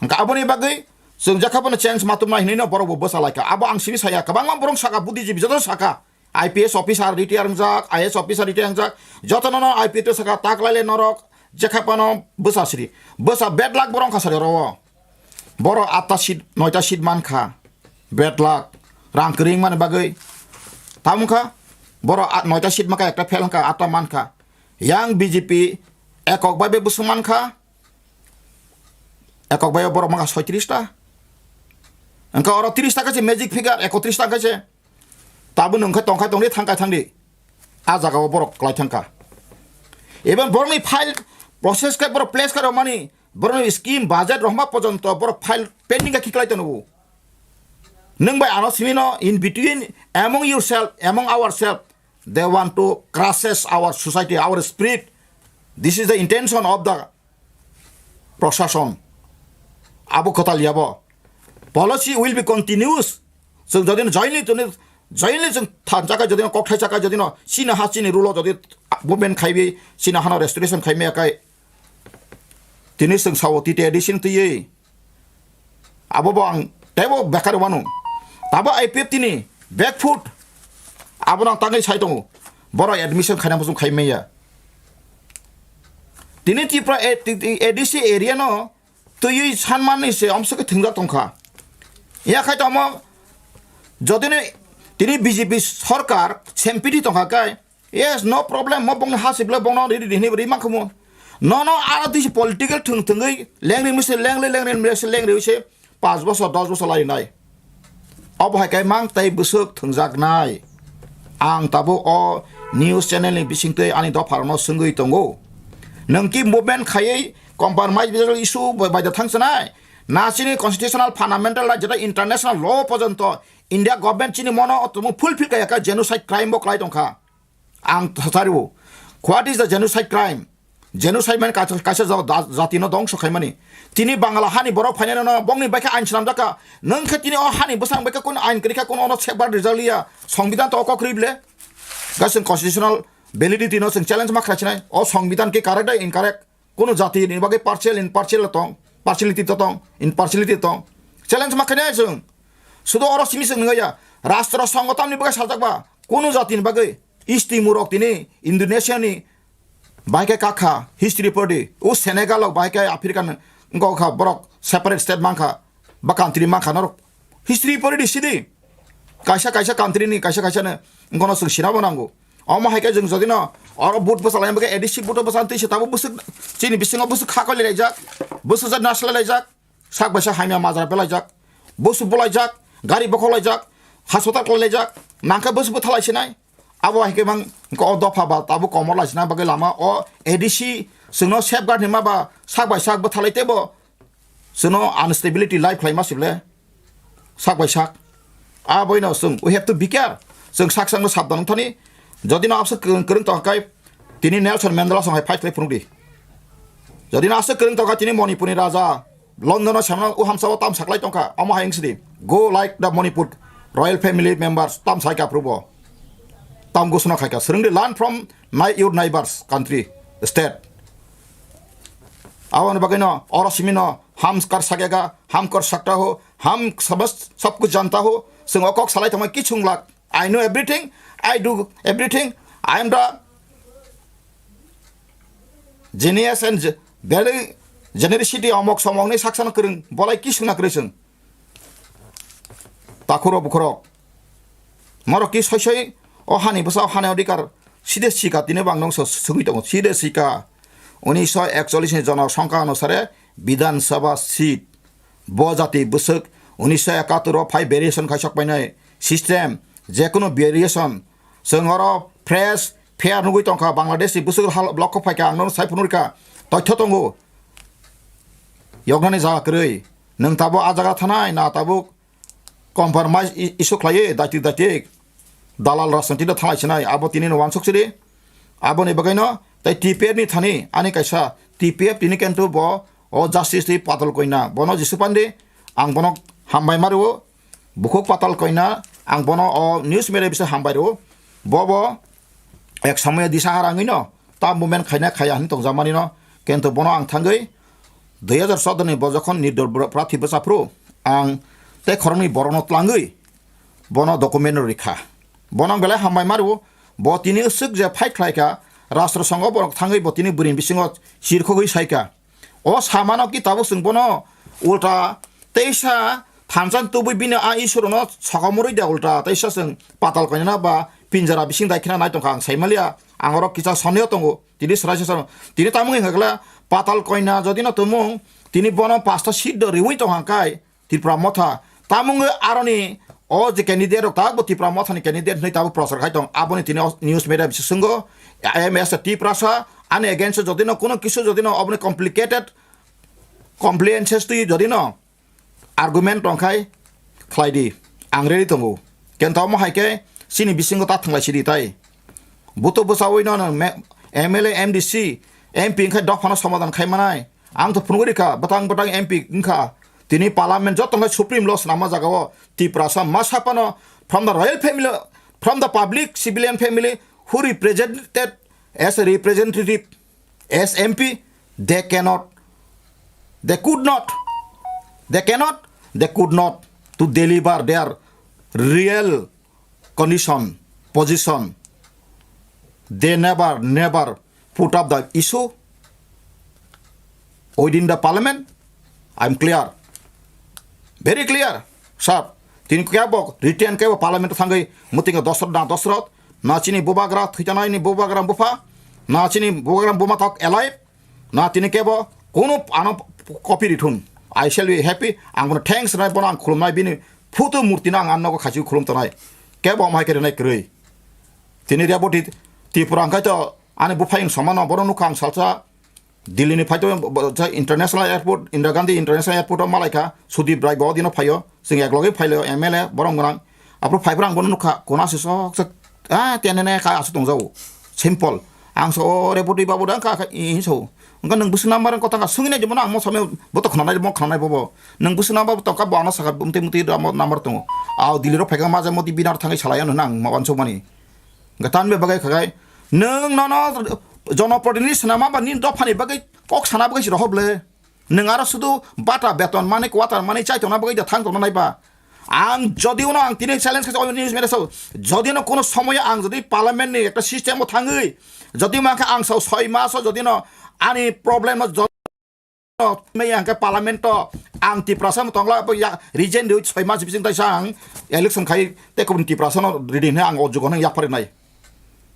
Hwnkha aboni bagwi chwng jakha bono change matumnai hinwi no borok bo bwsa laikha. Abo ang simi saya, kwbangma borok saka, buddhijibi joto saka, I P S officer retire wngjak, I A S officer retire wngjak, jotono no I P S saka, taklaile norok jekha pano bwsa siri. Bwsa bad luck borok wngkha sari oro o. Borok atta seat, noita seat mankha. Bad luck. Rang kwrwi wngmani bagwi. Tamo wngkha, borok a-, noita seat mankha, ekta fail wngkha, atta mankha. Yang B J P ekok bai bai bwswk mankha. Ekok bai borok mankha soitris ta. Wngkha oro tris ta khe se magic figure, ekotris ta khe se. Tabuk nwng khe tongkhai tongdi, thangkhai thangdi. A jaga o borok kwlai thangkha. Even borokni file process khe borok place khe rwmani, borokni scheme, budget rohma pojonto borok file pending khe khiklai tono. Nwng bai ano simi no in between, among yourself, among ourselves, they want to crushes our society, our spirit. This is the intention of the Prashason. Abo kwtal yabo. Policy will be continuous. Chwng jodi no jointly tuni, jointly chwng thansa kha jodi no, kokthai sa kha jodi no, chini ha chini rule o jodi movement khai bi, chini ha no restoration khai maya khai. Tini chwng sao T T A D C ni twiwi. Abo bo ang teibo bekar wano. Tabo I P F T ni back foot. Abo no ang tangwi sai tongo. Borok admission khaina muchung khai maya. Tini Tripura A-, T-, T-, A D C area no twiwi sanmani se omsokhe thwngjak tongkha. Yakhai tongmo jodini tini B J P sorkar sempiti tongkha kai, yes, no problem, mo bongni ha sible bongno ri ri hinwi ri mankhumu. Nono aro twi se political thwng thwngwi lengri mwi se lengri lengri mwi se lengri se. Panch bosor, dos bosor lai nai. Obo hai khe mang tei bwswk thwngjak nai. Ang tabuk o news channel ni bisingtwi ani dopha rokno swngwi tongo. Nwng ki movement khaiwi compromise issue bai, bai da thang sanai? Na chini constitutional fundamental right, jeta international law porjonto India government chini mono o tumung fulfill kaya kha, genocide crime bo khlai tongkha. Ang thachari o. What is the genocide crime? Genocide mani kaisa, kaisa ja-, da-, jati no dongso khaimani. Tini Bangla hani borok phainai no bongni baikhe ain swnamjak kha. Nwng khe tini o hani bwsang baikhe kun ain kwrwi kha, kun ono safeguard rijak liya. Songbidan to o kok rwi ble. Ga chwng constitutional validity no chwng challenge ma khlai sinai. O songbidan ki correct da incorrect? Kunu jati ni bagwi partial, impartial tong, partiality to tong, impartiality tong. Challenge ma khainai chwng. Sudo oro simi chwng nungya. Rastro songo tamni bagwi sajak ba. Kunu jati ni bagwi. Isti murok tini Indonesia ni bahai khe kakha history podi. O Senegal rok bahai khe Africa ni wngkha borok separate state mankha. Ba country mankha norok. History pori di sidi. Kaisa kaisa country ni kaisa kaisa no wngkha no chwng sinabo nango. Omo hai khe chwng jodi no oro vote bwsa laina bagwi A D C vote bwsa twi se tabuk bwswk chini bisingo bwswk kha koli laijak. Bwswk jat naslai laijak. Sak bai sak hamya majra belaijak. Bwswk bolaijak. Gari bokhok laijak. Hospital khlai laijak. Nangkhe bwswk bwthalai sinai. Abo hai khe mang ko dopha ba tabuk komor lai sinai bagwi lama o A D C chwngno safeguard hinma ba sak bai sak bwthalai tebo. Chwngno unstability life khlaima sibole sak bai sak. A boino chwng, we have to be care. Chwng sak sakno sabdan wngthani. Jodi no abse kwrwng, kwrwng tong kai, tini Nelson Mandela song hai fight khlai phunukdi. Jodi no abse kwrwng tong kai, tini Manipurni raja London o samno u hamsa o tam saklai tongkha. Omo hai wngsidi. Go like the Manipur royal family members tam sai ka prubo. Tam gusno khaika. Swrwngdi learn from my, your neighbors country, state. Aboni bagwino oro simino ham kar sagega, ham kar sakta ho, ham sabas sab kuch janta ho. Chwng o kok salai tongma kichung lak. I know everything, I do everything. I am the genius and ge-, very generosity omok somokni saksano kwrwng bolai kichung na kwrwi chwng. Takhuro bukhuro. Moro ki soi soi o hani bwsa o hani odhikar side sika tini bang nongso sugui tongo. Side sika unisho ekchollish ni jonosongkha onusare Bidhan Sabha seat. Bo jati bwswk unisho ekattor o phai variation khaisok painai system, jekunu variation. Chwng oro fresh fair nugui tongkha Bangladesh ni bwswk hal-, blok kok phaikha ang nono sai phunukha. Toitho tongo. Yoknani jaga kwrwi. Nwng tabuk a jaga thanai na tabuk compromise i-, issue khlaiwi daitik daitik dalal rajniti no thanglai sinai abo tini no wansuk sidi. Aboni bagwi no tei T P F ni thani ani kaisa T P F tini kintu bo o justice twi patal koina bono jisu pandi ang bono hambai mario bukhuk patal koina ang bono o news media bisa hambai rio bo bo ek samaya disa harangwi no ta movement khaina khaya hin tongjakmani no kintu bono ang thangwi dui hazar choudo ni bo jokhon nirdol bro-, prathi bwsa phuru ang tei khoroknwi borokno tlangwi bono document rw rikha. Bono ang belai hambai mario bo tini swk je fight khlaikha rastro songo borok thangwi bo tini bwrwi bisingo chirkhogwi saikha. O samano ki tabuk chwng bono ulta teisa thansa tubui bini a isurokno sokomorwi da ulta teisa chwng patal koinana ba pinjara bising dai khena nai tongkha ang saimaliya ang oro kisa sondeho tongo. Tini swraisa sano. Tini tamo wngkha khe patal koina jodi no tumung tini bono pasta seat do riwi tongkha kai Tipra Motha. Tamo wngwi aroni o je candidate rok tabuk bo Tipra Motha ni candidate hinwi tabuk prochar khai tong. Aboni tini o news media bisingo M S Tiprasa ani against o jodi no kuno kisu jodi no oboni complicated compliances twi jodi no argument tongkhai khlai di, ang ready tongo. Kenta omo hai khe chini bisingo ta thanglai sidi tai. Buto bwchawi no no me-, M L A, M D C, M P wngkhai dophano somadan khai manai. Ang to phunugwi rikha, bwtang bwtang M P wngkha. Tini parliament joto wngkhai supreme law swnamma jagao Tiprasa masa phano from the royal family, from the public civilian family who represented as a representative as M P, they cannot, they could not, they cannot, they could not to deliver their real condition, position. They never, never put up the issue within the parliament. I'm clear. Very clear, sir. Tini kebo written kebo parliament thangwi mutinga dosrot na dosrot, na chini bubagra thwitanai ni bubagra bupha, na chini bubagra buma tok alive, na tini kebo kunu ano copy rithun. I shall be happy. Ang bono thanks nai bono ang khulumnai bini photo murti no ang ano khaichi khulum tonai. Kebo amhai khe rinai kwrwi. Tini reboti Tripura hwnkhe to ani buphai wng somano bono nukha ang salsa. Delhi ni phaito bo-, sa International Airport, Indira Gandhi International Airport o malaikha, Sudip Rai bo dino phaio, chwng eklogi phailio M L A borom gwnang. Aphuru phaiphuru ang bono nukha, kona se sok sok Ah, tenene ka asu tong jao. Simple. Ang so, o, report i babu dang ka, ka, i, i, so. Engka nang busu number ko tangka sungine jemon ang mo samya boto khna nai, mo khna nai bobo. Nang busu number boto ka bo ano saka bumte mute do mo number tongo. Au Delhi ro phega ma jamo di binar thangai salaya no nang ma wanso mani. Engka tan be bagai khagai. Nang no no jono prodini sana ma ba nin do phani bagai kok sana bagai si rohob le. Nwng aro sudu bata beton mani, quarter mani, chai tongna bagwi da thang tongna nai ba. Ang jodi uno ang tini challenge khaisa oini news media sao, jodi no kono somoyo ang jodi parliament ni ekta system o thangwi, jodi ma khe ang sao soi maso jodi no ani problem no jodi no me ang khe parliament to ang Tiprasa mo tongla bo ya resign rwi soi mas bising taisa ang election khai te kubun Tiprasa no ridi hwnwi ang o jugo nang yapari nai.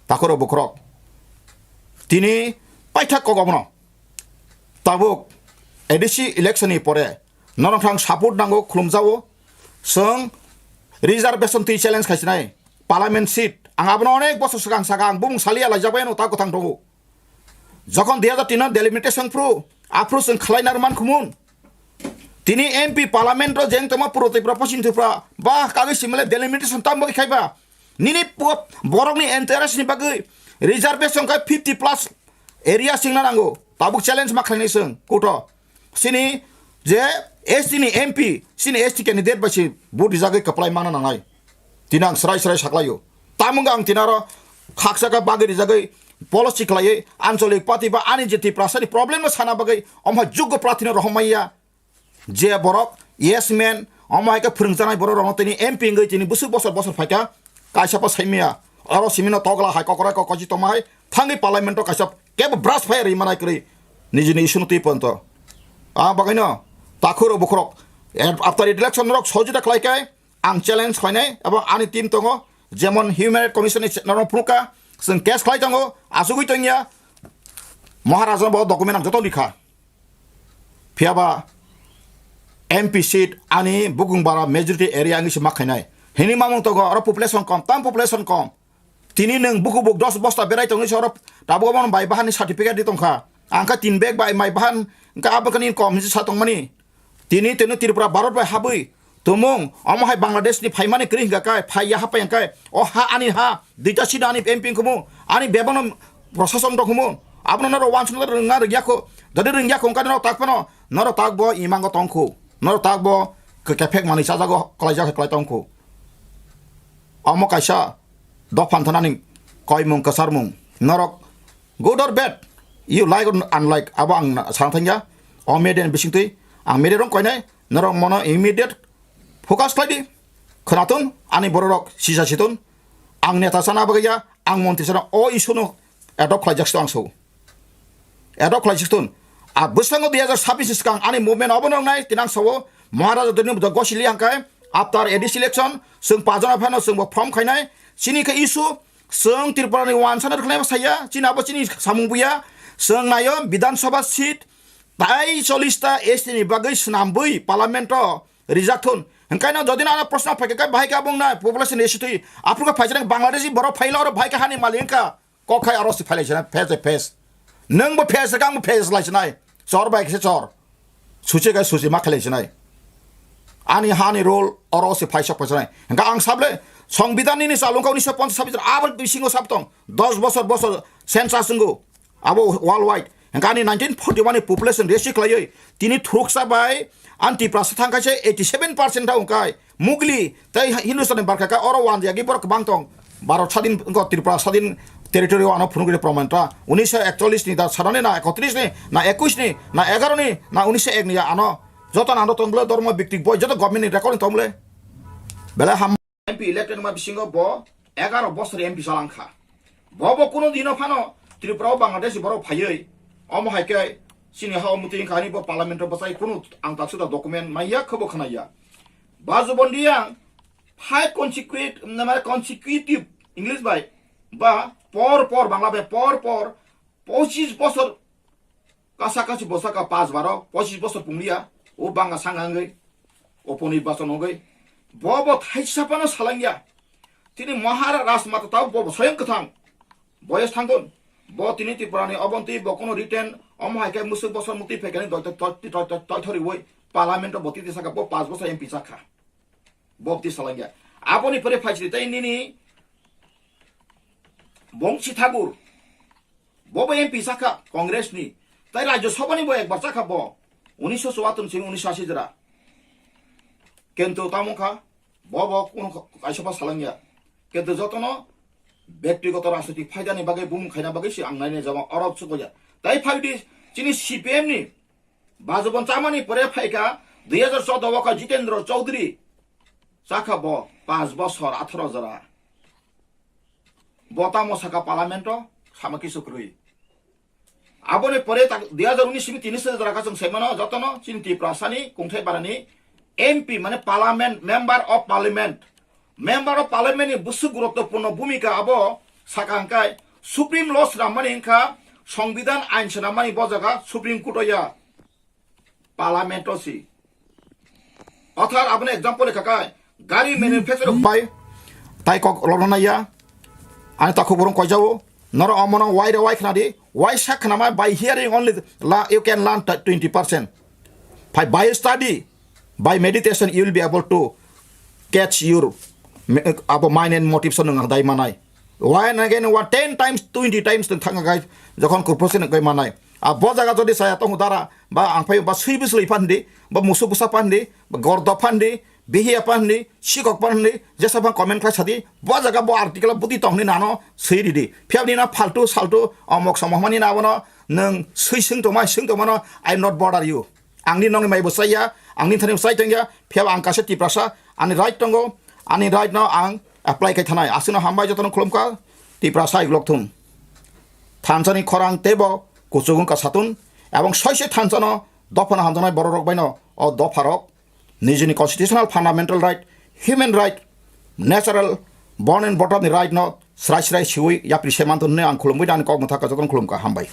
Takhoro bukrok. Tini paithak kok obono. Tabuk A D C election ni pore norok thang support nango khulumjao. Chwng reservation twi challenge khaisinai parliament seat. Ang abono onek bosor swkang saka ang bumung salia laijak bai ano ta kwthang tongo. Jokhon dui hajar tin no delimitation phru aphru chwng khlai nar man khumun. Tini M P parliament ro jeng tongma puro Tripura, Poschim Tripura ba kagwi simale delimitation tam bagwi khaiba. Nini po-, borokni interest ni bagwi reservation khai fifty plus area singna nango. Tabuk challenge ma khlainai chwng, kuto. Sini je S T ni M P, sini S T candidate bai si vote rijagwi kwplai mana nangnai. Tini ang srai srai saklaio. Tamung ang tinaro khaksa kha bagwi rijagwi policy khlaiwi ancholik party ba ani je Tiprasa ni problem no sana bagwi omha juggo prarthi no rohom maya. Je borok yes man, omo hai khe phwrwngjaknai borok rokno tini M P wngwi tini bwswk bosor bosor phaikha, kaisa pa saimaya. Oro simino togla hai kokrai kok kochi tongma hai thangwi parliament o kaisa kebo brush fire ri manai kwrwi nijini issue no twi ponto. A bagwino takhuro bukhurok after election rok sojita khlai khe ang challenge khlainai abo ani team tongo, jemon Human Rights Commission ni norok phunukha, chwng case khlai tongo, achugwi tongya, Maharaja bo document ang joto rikha. Phiya ba M P seat ani bukung bara majority area wngwi se ma khainai. Hini mamung tongo, oro population kom, tam population kom. Tini nwng buku buk dos bosta berai tongwi se oro tabuk omo bai bahan ni certificate di tongkha. Ang kha tin bag bai mai bahan, wngkha abo khe nini kom hinwi sa tongmani. Tini tini Tripura Bharat bai habwi tumung, omo hai Bangladesh ni phaimani kwrwi hingka kai, phai ya hapai hingkai, o ha ani ha, duita sida ani M P wngkhumu, ani bebakno prosason rok humu, abono norok wansukna rwngna rwngya kho, jodi rwngya kho wngkha norok tak phano, norok tak bo imango tongkhu, norok tak bo ke-, kephek manwi chajago, kwlaijak hai kwlai tongkhu. Omo kaisa dophan thanani koimung kwcharmung, norok good or bad, you like or unlike, abo ang na-, sana thangya, o media ni bisingtwi, ang media rok koinai, norok mono immediate focus khlai di. Khwnathun, ani bororok sisa situn. Ang neta sana bagwi ya, ang montri sana o issue no adopt khlaijak situ ang sao. Adopt khlaijak situ. A bwskango dui hajar sabis ni swkang ani movement obo nang nai, tinang sao. Maharaja dini bo gosi li hangkai, after A D C election, chwng pajana phano chwng bo form khainai. Chini khe issue, chwng Tripura ni wansana rwkhnai bo saya, chini abo chini samung buya. Chwng naio Bidhan Sabha seat, tai chollish ta S T ni bagwi swnambwi parliament o rijak thun. Hingkaino jodi no ano proshno phaikha khe bahai khe abong na population ratio twi. Aphuru khe phaijak Bangladeshi borok phaila oro bahai khe hani malik wngkha. Kok khai aro si phailai sinai face to face. Nwng bo face khe ang bo face lai sinai. Chor bai khe chor. Suchi khe suchi ma khailai sinai. Ani hani role oro si phaisok phaisinai. Hingkha ang sable Songbidan nini chalungkha unisho ponchas sabis abo bisingo sab tong. Dos bosor bosor census wngo. Abo worldwide. Hingkha ani nineteen forty one ni population ratio khlaiwi tini thuruksa bai ani Tiprasa thangkha se eighty seven percent thang kai. Mugli tei Hindustan ni barkha ka oro wan jagwi borok kwbang tong. Bharat sadin wngkha Tripura sadin territory o ano phunukgwi proman ta. Unisho ekchollish ni da sanani na ekotris ni na ekush ni na egaro ni na unisho ek ni ya ano. Joto nang tong bwle dormo biktik boi joto government ni record ni tong bwle. Belai ham. M P elected wngma bisingo bo egaro bosor M P chalangkha. Bo bo kuno dino phano Tripura o Bangladesh borok phaiwi omo hai khe chini ha o muti wngkha ani bo parliament o bwsai kuno ang taksuda document maya khe bo khwnaya. Baju Bondi ang five consecutive, mane consecutive English bai ba por por Bangla bai por por pochis bosor kasa kasi bosaka pas baro pochis bosor pungliya o banga sanga wngwi oponi bason wngwi bo bo thaisa phano salangya. Tini Mahara Rajmata tao bo bo soyang kwthang boyos thangkun. Bo tini Tripura ni obontwi bo kuno written omo hai khe musuk bosor mukti phaikani doi toi toi toi toi thoriwi parliament o bo titi saka bo pas bosor M P chakha. Bo twi salangya. Aboni pore phaisri tei nini Bongsi Thakur, bo bo M P sakha Congress ni, tai Rajya Sabha ni bo ekbar sakha bo, unisho chuatton simi unisho ashi jora. Kintu tamo kha, bo bo kuno kaisa pha salangya. Kintu jotono bektigoto rajnitik phaidani bagwi bumung khaina bagwi se ang naina jama orok chukoya. Tai phai di chini C P M ni Bajubon chamani pore phaikha dui hajar choudo o kha Jitendra Chaudhary, chakha bo panch bosor atharo jora. Bo tamo sakha parliament o sama kisu kwrwi. Aboni pore tak dui hajar unis simi tini se jora kha chwng saimano jotono chini Tiprasani kungthai barani M P mane parliament, member of parliament. Member of parliament ni bwswk guruttopurno bhumika abo sakha hwnkhe Supreme Law swnammani wngkha, Songbidan ain swnammani bo jaga Supreme Court o ya. Parliament o si. Othar aboni example khakai gari manufacturer bai tai kok lorna ya. Ani takhuk burung koijao. Noro omono wai re wai khnadi. Wai sak khnama by hearing only la, you can learn twenty percent. By study, by meditation, you will be able to catch your me- abo mind and motivation nang dai manai. Why and again, what ten times, twenty times nang thang gai jokhon kurpo se nang gai manai. A bo jaga jodi saya tong dara ba ang phai ba sui bislei phan di, ba musu busa phan di, ba gordo phan di, bihiya phan di, sikok phan di, jesa phan comment khai sadi, bo jaga bo article budi tong ni nano sui di di. Phiya ni na faltu saltu omok somok mani na bono nang sui sing tongmai sing tongmano, I am not bother you. Angni nongni mai bo chaya, angni thani bo chai tongya, phiya ang kasa Tiprasa, ani right tongo, ani right no ang apply khai thanai. Asino hambai jotono khulumkha, Tiprasa iglok thum. Thansani khorang tebo kuchuk wngkha satun, ebong soise thansano dophano hamjaknai bororok baino o dopharok nijini constitutional fundamental right, human right, natural born and bottom ni right no srai srai siwi yapri se mantun hwnwi ang khulumwi ani kok mwthaka jotono khulumkha, hambai.